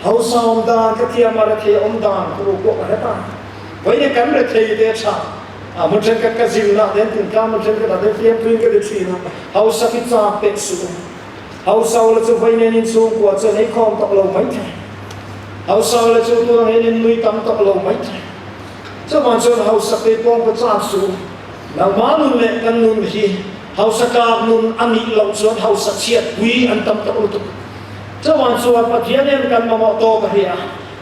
Hausa awm dan ka thiam a, rethei awm dan ka ru pawh ka hre ta. Vawiin kan rethei te tha a, hmun thenkhat ka zin lah ten tintlang hmun thenkhat ah ten fiamthuin ka ti thin a, hausa khi chak teh suh u. Hausa ula chu vawiin hian inchhungkua chuan ei khawm tawh lo mai thei. Hausa ula chu tunah hian in nui tam tawh lo mai thei. Chuvang chuan hausa te pawng ka chak suh u. Nangmah nun leh kan nun hi hausa tlak nun a nih loh chuan hausa chhiat pui an tam tawh lutuk. Chuvang chuan Pathian hian kan mamawh tawk a hria a,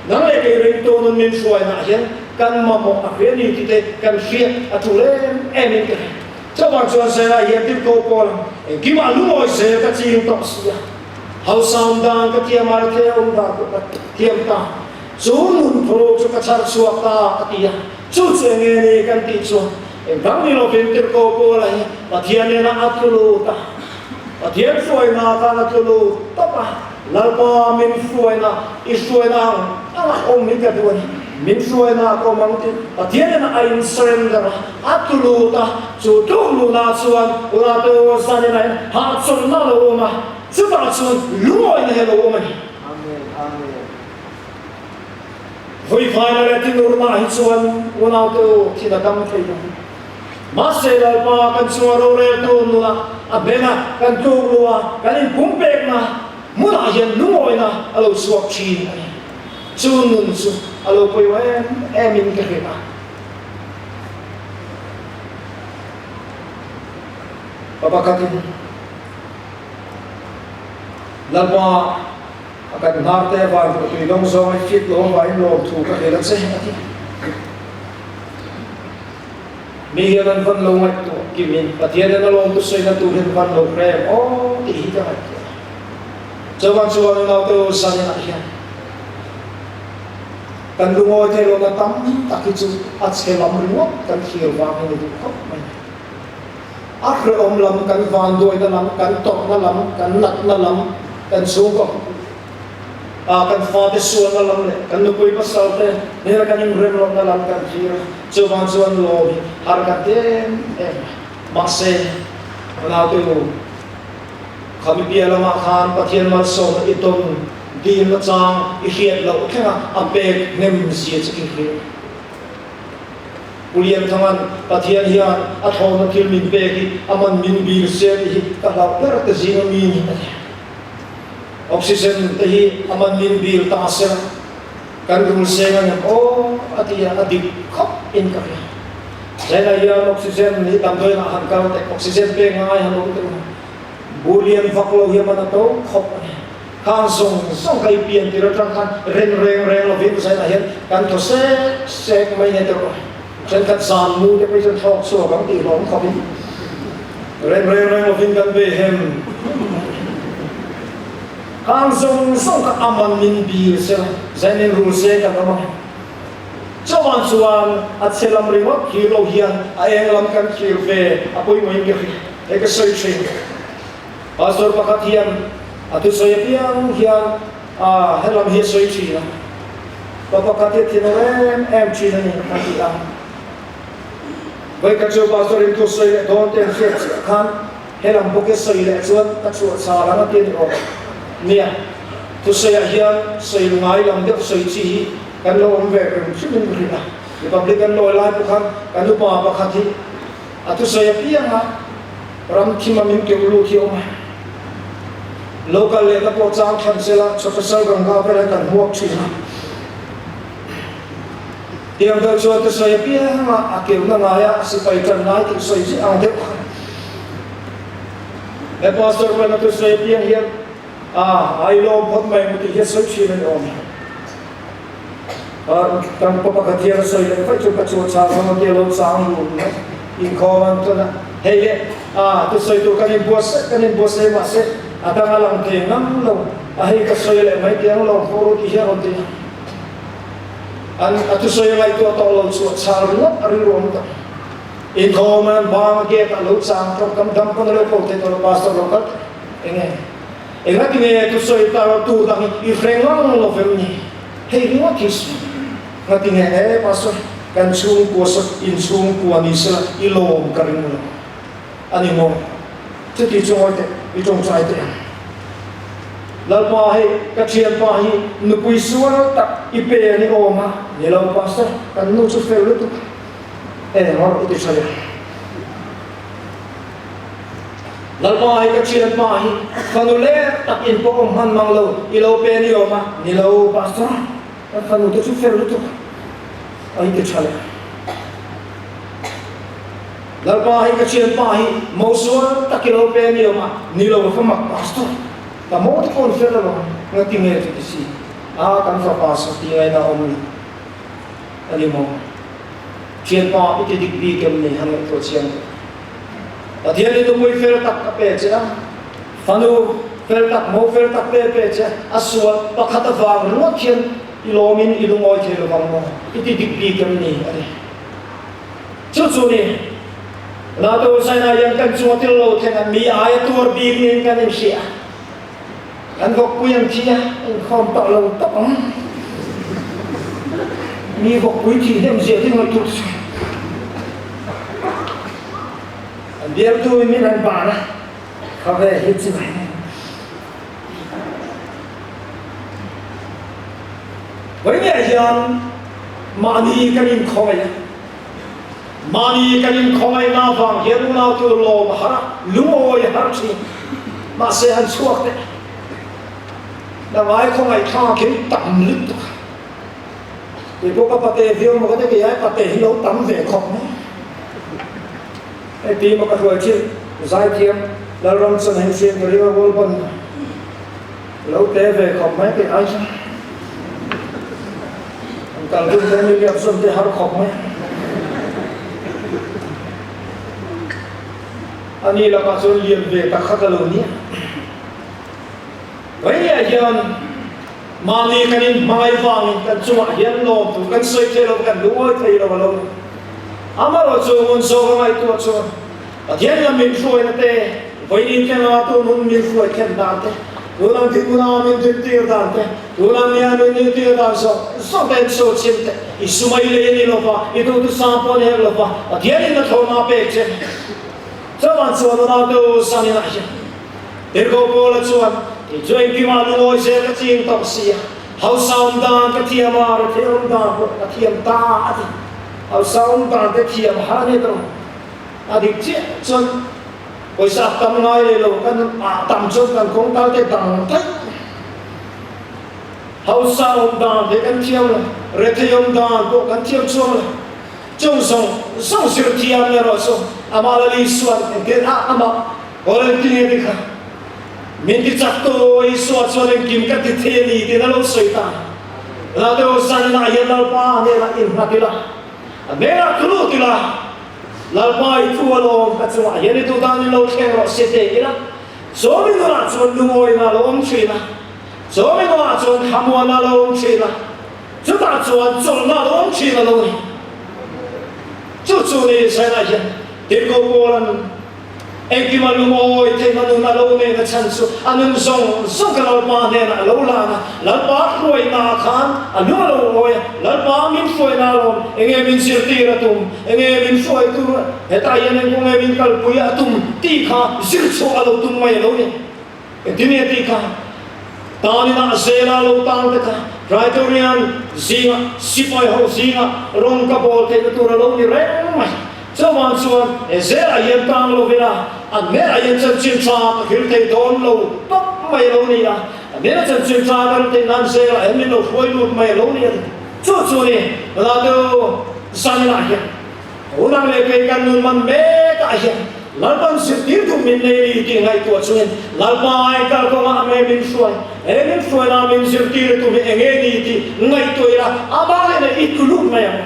nang leh kei ringtu nun min hruainaah hian kan mamawh a hria ni tih te kan hriat a tul em em in ka hria. Chuvang chuan Sarah hian tirhkoh pawl ang engkimah lungawi zel ka ching tawh si a, hausa awm dan ka thiam a, rethei awm dan pawh ka thiam ta. Chu nun phuruk chu ka chhar chhuak ta a ti a, chu chu eng nge ni kan tih chuan eng dang ni lovin tirhkoh Paula hi Pathian nena a tlu lut a, Pathian hruaina khan a tlu lut tawp a, Lalpa min hruaina i hruaina ang ang a awm hi ka duh a ni, min hruaina ka awm ang tih Pathian nena a in surrender a, a tlu lut a, chu tluk luhna chuan Unau Tawsa nena hian hahchawlhna a lo awm a, chutah chuan lungawina hi a lo awm a ni. Amen Amen. Vui phaina leh tinurna hi chuan unaute u thin a dam thei lo. Mahse Lalpa kan chunga roreltu nuna a hnena kan tluk lua kan inpumpekna hmunah hian lungawina a lo chhuak thin a ni. Chu nun chu a lo pawimawh em em in ka hrilh a. Pa pakhatin Lalpa a kan hnar te van ruh tui dawng zawng i fit lawm vangin lawmthu ka hrilh a che a ti. Mi hian an van lo ngaihtuah kimin Pathian hian a lawmtu sawina tur hian van lo hrem aw tih hi ka ngaihtuah a. Chuvang chuan unaute u zaninah hian kan lungawi thei lohna tam tak hi chu a chhe lam ringawt kan thlir vang hi ni duh khawp mai. A hrehawm lam, kan vanduaina lam, kan tawrhna lam, kan natna lam, kan chhungkaw ah kan fate sualna lam leh kan nupui pasal te nena kan inrem lohna lam kan thlir a, chuvang chuan lawm hi har kan ti em em a. Mahse, ka naute u, khami piah lamah khan Pathian malsawmna i tawn dilna chang i hriat loh thlenga a pek hnem zia chu i hria. Pu Lianthanga'n Pathian hian a thlawhna thil min pek hi a man min bil se tih hi ka hlauh ber te zing a mi ni a ti. Oxygen te hi a man min bil ta se la, kan rul seng a ngem aw a ti a, a dik khawp in ka hria. China hian oxygen hi damdawiin ah han kal teh, oxygen pek ngai han awm teh u. Bu lian vak lo hi a man a to khawp a ni. Khang zawng zawng ka i pian tir atang khan reng reng reng lovin zainah hian kan thaw sek sek mai nge deuh a, thenkhat zan mu te pawh hi chuan thlawk chhuak ang tih hlawm khawpin reng reng reng lovin kan be hem. Khang zawng zawng kha a man min bil sela, zainin rul se kan awm ang. Chuvang chuan a chhe lam ringawt thlir lo hian a eng lam kan thlir ve a pawimawhin ka hria, hei ka sawi thin. Pastor pakhat hian a thusawi apiang hian a helam hi a sawi thin a, pa pakhat hi a thinur em em thin a ni a ti a. Vawikhat chu Pastor in thusawi leh dawn te an hriat chiah khan helam bawk hi a sawi leh chuan ka chhuah chhal ang a ti a ni awm. Nia, thusawiah hian sawi ngai lam deuh sawi chi hi kan lo awm ve reng hrim in ka hrilh a. Republican lawi lai pawh khan kan upa pakhat hi a thusawi apiang a, Ram thim a min keuh lut hi a awm a, lo kal lehna pawh chang thlan sela chhawpasal Ganga vel hi kan hmuak thin a. Tiang deuh chuan ka sawi apiang a, a keuhna ngaia sipai tan ngai tih sawi zet ang deuh kha. He pastor pawn a thusawi apiang hian a ai lawm phawt mai maw tih hi a sawi thin a ni awm e. Kan pa pakhat hian a sawi leh vaih chu ka chuah chhah zawng a tia lo chang lut mai inkhawm an tawn a, hei le a thusawi tur kan inbuatsaih kan inbuatsaih mahse a dang a lang thei ngam lo a hei ka sawi leh mai tiang lo fur u tih hian rawn ti a, an a thusawi a ngaihtuah tawh lo chuah chhah ringawt a rilru awm tak inkhawm an bang a gate ah lo chang tawngkam dam pawn a lo ko thei tawh lo pastor lo kal thei enge. Engati nge thusawi tar tur dang hi i hre ngang lo vem ni? Hei ringawt hi su. Ngati nge e Pastor, kan chhungkua saw in chhungkua ni sela i lawm ka ring lo a ni maw? Chuti chu ngawi teh, i tawngtai teh ang. Lalpa hei ka thianpa hi nupui sual tak i pe a ni awm a, ni lo Pastor, kan nu chu fel lutuk e ngawr i ti tha leh. Lalpa hei ka thianpa hi fanu ler tak in pawh awm hman mang lo i lo pe a ni awm a, ni lo Pastor, kan fanu te chu fel lutuk a i ti tha leh. Lalpa hei ka thianpa hi mo sual tak i lo pe a ni awm a, ni lo ka mak Pastor. Ka mo te pawh an fel lo ang, ngati nge chu ti si a kan fapa saw ti ngaina awm lo a ni maw? Thianpa i ti dik bik em ni han ngaihtuah chiang teh. Pathian in nupui fel tak a pe che a, fanu fel tak, mo fel tak te a pe che a, a sual pakhat avang ringawt hian i lawmin i lungawi thei lo vang maw? I ti dik bik em ni a ti. Chu chu ni, Nato China hian kan chung a tel lo thleng a, mi aia tuar bik niin kan inhria. Kan vawkpui an thi a, inkhawm tawh lo tawp ang. Mi vawkpui thih hnem zia te ngaihtuah chu. An bialtu in min han ban a, khawvel hi chi mai. Vawinia hian mahni kan inkhawngaih a, mahni kan inkhawngaihna avang hian unautu lawm a har a, lungawi a har thin. Mahse han chhuak teh, Nangai khawngaih thlak hi tam lutuk a, kei pawh ka pate viau maw ka ti, kei ai pate hi lo tam ve khawp mai. Hei ti maw ka hruai thin, Zaithiam Lalramchana hi hriat ka ring a, World Bank Lo te ve khawp mai tih ai chuan an kal dun te mi liak zawn te har khawp mai. A ni lakah chuan lian ve tak kha ka lo nia. Vaiah hian mahni kan inhmangaih vangin kan chungah hian lawm tur kan sawi thei lo, kan lungawi thei lo a lo ni. Amaherawhchu ngun zawk a ngaihtuah chuan Pathian lam min hruaina te, vawiin tlenga tun hun min hruai thlen dan te, tun ang thil huna min dintir dan te, tun ang nia min nihtir dan zawng zawng te an sawi chhin te, i sumai lei a ni lo va, i duhthusam pawh a ni hek lo va, Pathianin a thlawhna a pek che. Chuan chuan unaute u Saninah hian Tirhkoh Paula chuan, Kei chu engkimah lungawi zel ka ching tawh si a, hausa awm dan ka thiam a, rethei awm dan pawh ka thiam ta a ti. Hausa awm dan te thiam har a ni tawh. A dik chiah chuan pawisa tam ngai leh lo kan ah tam chuan kan kawng tal te dang daih. Hausa awm dan te kan thiam lo, rethei awm dan pawh kan thiam chuang lo. Chung zawng zawng zir thiam erawh chu amah Lal Isua'n engtin ah amah Valentin a ti kha. Min ti chak tu Isua chuan engkim ka ti thei a ni tiin a lo sawi ta. Lalteu zaninah hian Lalpa hnenah innghat ila, a hnenah tlu lut ila, Lalpa i thu alawm ka chungah hian i tu tan in lo thleng rawh se te ila, chawmi nunah chuan lungawina a lo awm thin a, chawmi nunah chuan thlamuanna a lo awm thin a, chutah chuan chawlhna a lo awm thin a lo ni. Chu chu ni Israela hian Tirhkoh Paula'n Engkima lungawi theihna nun a lo neihna chhan chu a nun zawng zawng ka Lalpa hnenah a lo lan a, Lalpa hruaina khan a lung a lo awi a, Lalpa min hruaina alawm, enge min zirtir a tum, enge min hruai tur, hetah hian engkawng nge min kalpui a tum tih kha zir chhuah a lo tum mai a lo ni. Engtin nge tih kha tanin ah zela lo tang te kha Praetorian zinga sipai ho zinga rawng ka bawl theihna tur a lo ni reng mai. Chuvang chuan he zelah hian tang lovin a, a hmelah hian chanchin tha ka hrilh thei dawn lo tawp mai a lo ni a, a hmela chanchin tha ka hrilh theih nan zelah hian min lo hruai lut mai a lo ni a ti. Chu chu ni Lalteu zaninah hian unang leh kei kan nun man mekah hian Lalpan zirtir duh min nei ni tih ngaihtuah chungin Lalpa ai kal kawngah a me min hruai, he min hruaina min zirtir tu hi enge ni tih ngaihtuah ila amah leh i tlu lut mai ang.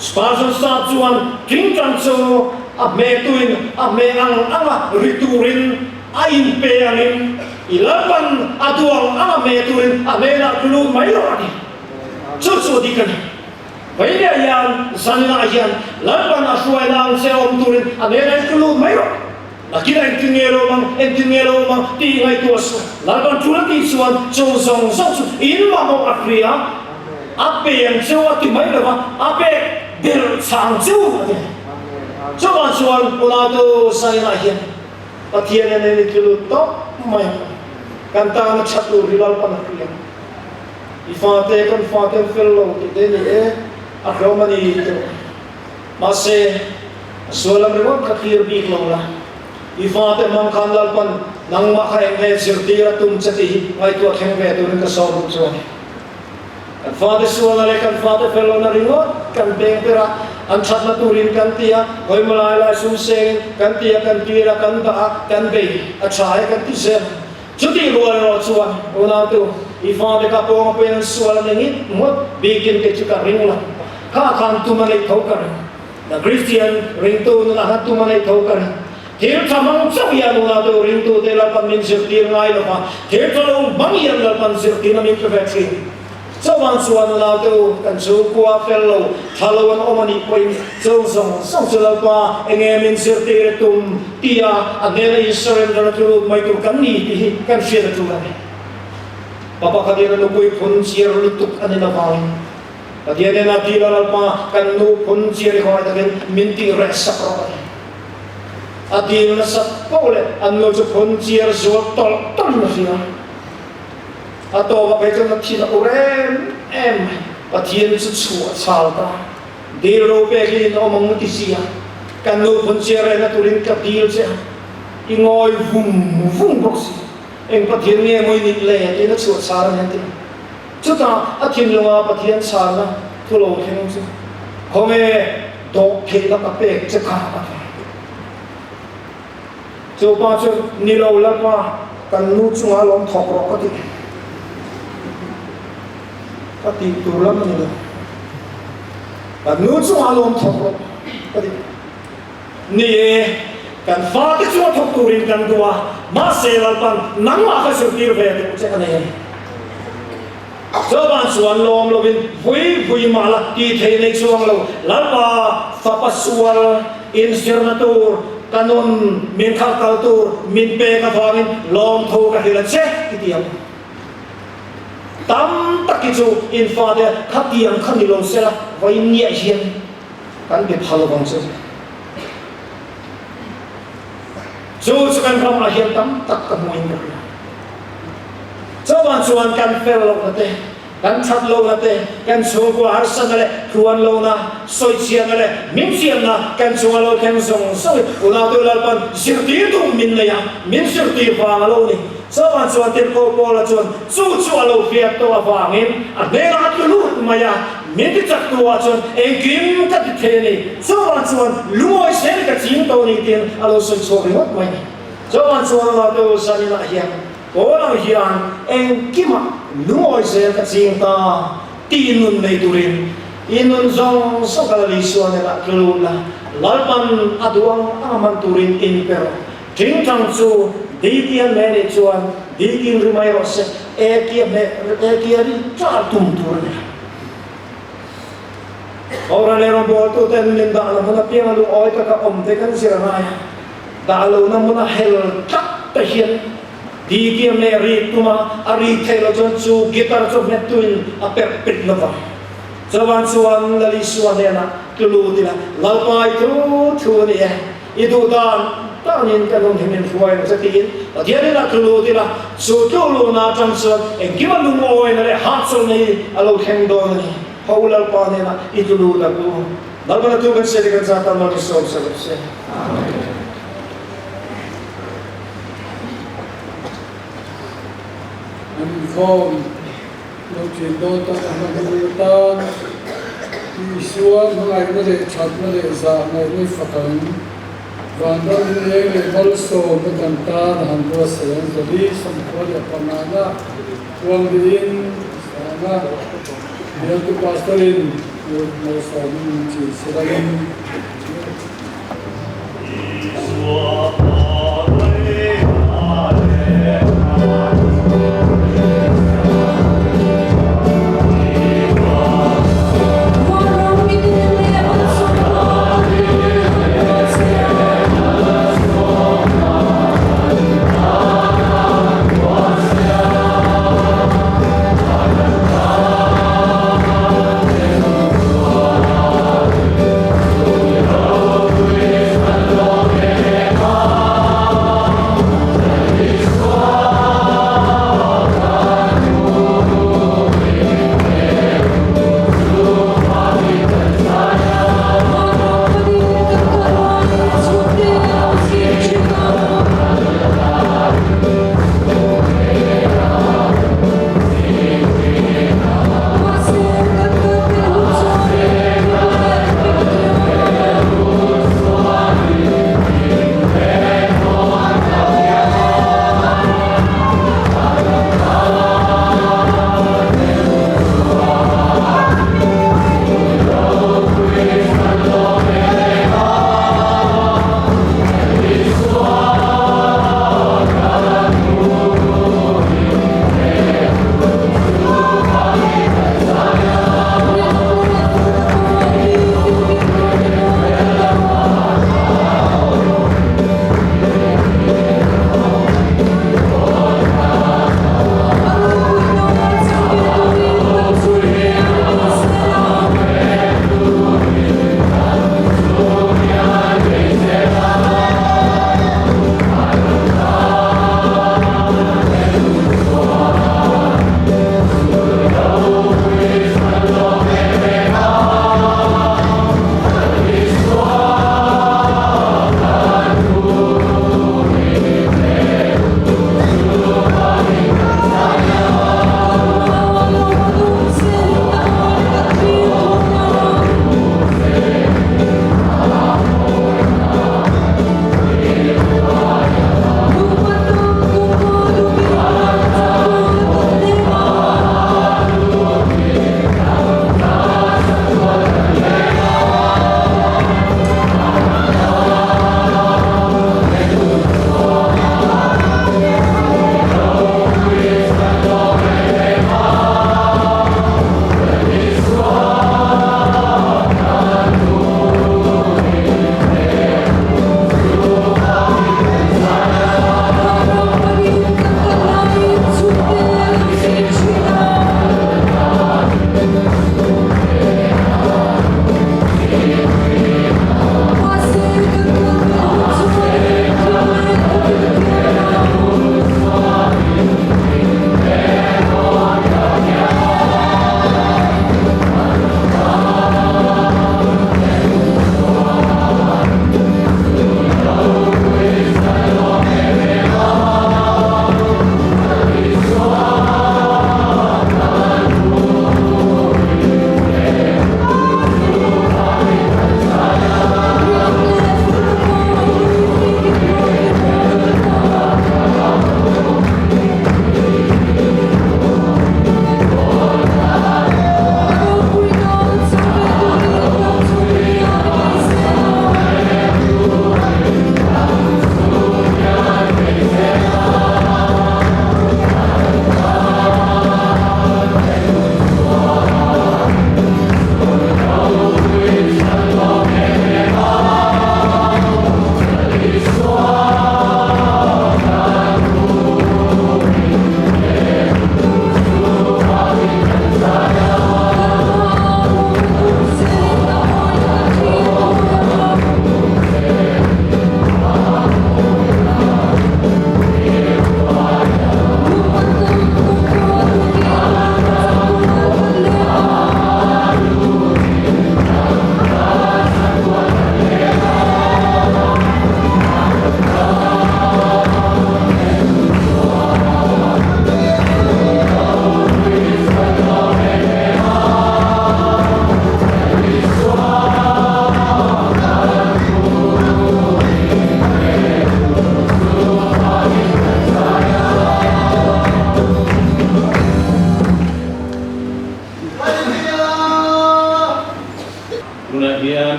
Spurgeon sap chuan tingtang chu a hmehtuin a hmeh ang anga ri turin a inpe angin i Lalpan a duh ang anga hmeh turin a hnenah tlu lut mai rawh a ti. Chu chu a dik a ni. Veilia hian zaninah hian Lalpan a hruaina ang che awm turin a hnenah in tlu lut mai rawh. Nakin engtin nge lo awm ang, engtin nge lo awm ang tih ngaihtuah suh. Lalpan tul a tih chuan chung zawng zawng chu in mamawh a hria, a pe ang cheu a ti mai lo va, a pek ber chhang cheu a ti. Chuvang chuan Unautu Zainah hian Pathian en en i tlu lut tawp mai ang. Kan tana tha tur hi Lalpan a hria. I fate kan fate an fel lo tih te ni e, a hlawm a ni tih. Mahse, a sual lam ringawt kha thlir bik lo la. I fate hmang khan Lalpan nangmah kha eng nge zirtir a tum che tih hi ngaihtuah thleng ve turin ka sawm duh chu a ni. Kan fate sualna leh kan fate fel lohna ringawt kan peng ber a, an thatna turin kan ti a, hawimaw lai lai sum sengin kan ti a, kan tir a, kan dah a, kan bei a tha e kan ti zel. Chutih rual erawh chuan unautu, i fate kha pawng a pawhin an sual a ni ngit ngawt bikin kei chu ka ring lo. Kha khan tum a neih tho ka ring. Na Kristian ringtu nunah khan tum a neih tho ka ring. Thil tha hmang chauh hian unautu ringtute Lalpan min zirtir ngai lo va, thil tha lo hmang hian Lalpan zirtirna min pe ve thin. Chuvang chuan unaute kan chhungkua fel lo, tha lo an awm a nih pawhin chung zawng zawng chu Lalpa enge min zirtir tum tia a hnena in surrender a tlu lut mai tur kan ni tih hi kan hriat a tul a ni. Pa pakhatin a nupui phun chiar lutuk a ni lovangin Pathian hnenah ti la Lalpa kan nu phun chiar i khawngaih takin min tih reh sak rawh a ti. A dil nasat poh leh an nu chu phun chiar zual tawlh tawlhin a hria. A tawp a phei chuan a thin a ur em em mai. Pathian chu chhuah chhal ta. Dil ro pek hi in awm ang ti si a, kan nu phun chiar rehna turin ka dil che a, i ngawi vung vung bawk si. Eng Pathian nge maw i nih le? tiin a chhuah chhal a ni a ti. Chutah a thinlunga Pathian chhalna thu lo thleng chu, Khawnge dawh theihna ka pek che kha a ti. Chu pa chu, Ni lo Lalpa, kan nu chungah lawm thawk rawh ka ti. Ka tih tur lam a ni lo. Kan nu chungah lawm thawk rawh ka ti. Ni e, kan fate chunga thawk turin kan duh a, mahse Lalpan nangmah kha zirtir ve duh che a nei a ni. Chuvan chuan lawm lovin vui vui mah la ti thei nei chuang lo, Lalpa fapa sual inzirna tur ka nun min khalh kal tur min pek avangin lawmthu ka hrilh a che ti ti ang. Tam tak hi chu in fate khatiang kha ni lo sela vawiin ngiah hian kan be phal vang chu. Chu chu kan ramah hian tam tak ka hmuin ka hria. Chuvang chuan kan fel lohna te, kan that lohna te, kan chhungkua harsatna leh tluan lohna, sawichhiatna leh hmingchhiatna kan chunga lo thleng zawng zawngin Unaute Lalpan zirtirtu min nei a, min zirtir vang a lo ni. Chuvang chuan Tirhkoh Paula chuan chu chu a lo hriat tawh avangin a hnenah a tlu lut mai a, min ti chak tu ah chuan engkim ka ti thei a ni. Chuvang chuan lungawi zel ka ching tawh a ni tiin a lo sawi chhuak ringawt mai a ni. Chuvang chuan Unaute Zaninah hian Pawl ang hian engkimah lungawi zel ka ching ta tih nun nei turin i nun zawng zawng ka la Isua nena tlu lut la, Lalpan a duh ang ang a hman turin in pe rawh. Tingtang chu Dikia hme nih chuan Dikin ri mai rawh se, Ekia hme Ekia ri ṭar tum tur a ni. Kohhran leh rawngbawltuten min dah la hmun apianga lungawi taka awm te kan zir ngai a. Dah lohna hmuna hel tlat te hian DTM leh rik tuma a rik theih loh chuan chu guitar chu hmettuin a perh pit lova. Chuvan chuan Lal Isua hnenah tlu lut ila, Lalpa i thu thu a ni e, i duh dan danin ka nun hi min hruai ang che tiin Pathian inah tlu lut ila, chu tlu luhna atang chuan engkima lungawina leh hahchawlhna hi a lo thleng dawn a ni. Ho Lalpa hnenah i tlu lut ang u. Lalpa na tu kan se te kan za tan mal mi sawm sa rawh se. An inkhawm lo thin dawn tak a hma hnu atan Isua hmangaihna leh thatna leh zahngaihna i fak ang. Vanram hi eng leh malsawmna kan tan a han buatsaih ang zali sawmkhua leh pangana puangriin sanga bialtu pastor-in malsawmin min chin silangin.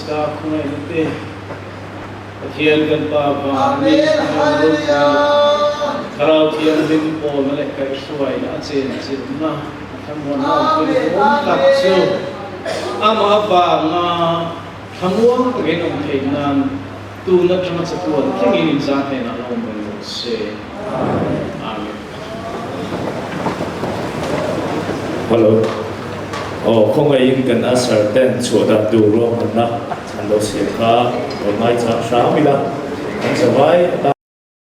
Krista khawngaihna te, Pathian kan Pa vang mi Hnam ropui, Thlarau Thianghlim pawlna leh kaihhruaina a chenchilhna a thlamuanna awmpui duhawm tak chu amah avanga thlamuang takin awm theih nan tun atanga chatuan thlengin inzah hnenah la awm reng rawh se. Amen. Hello. Aw, khawngaihin kan usher ten chhuah dan tur ruahmanna an lo siam kha rawn ngaithla hram ila, kan zavai atan.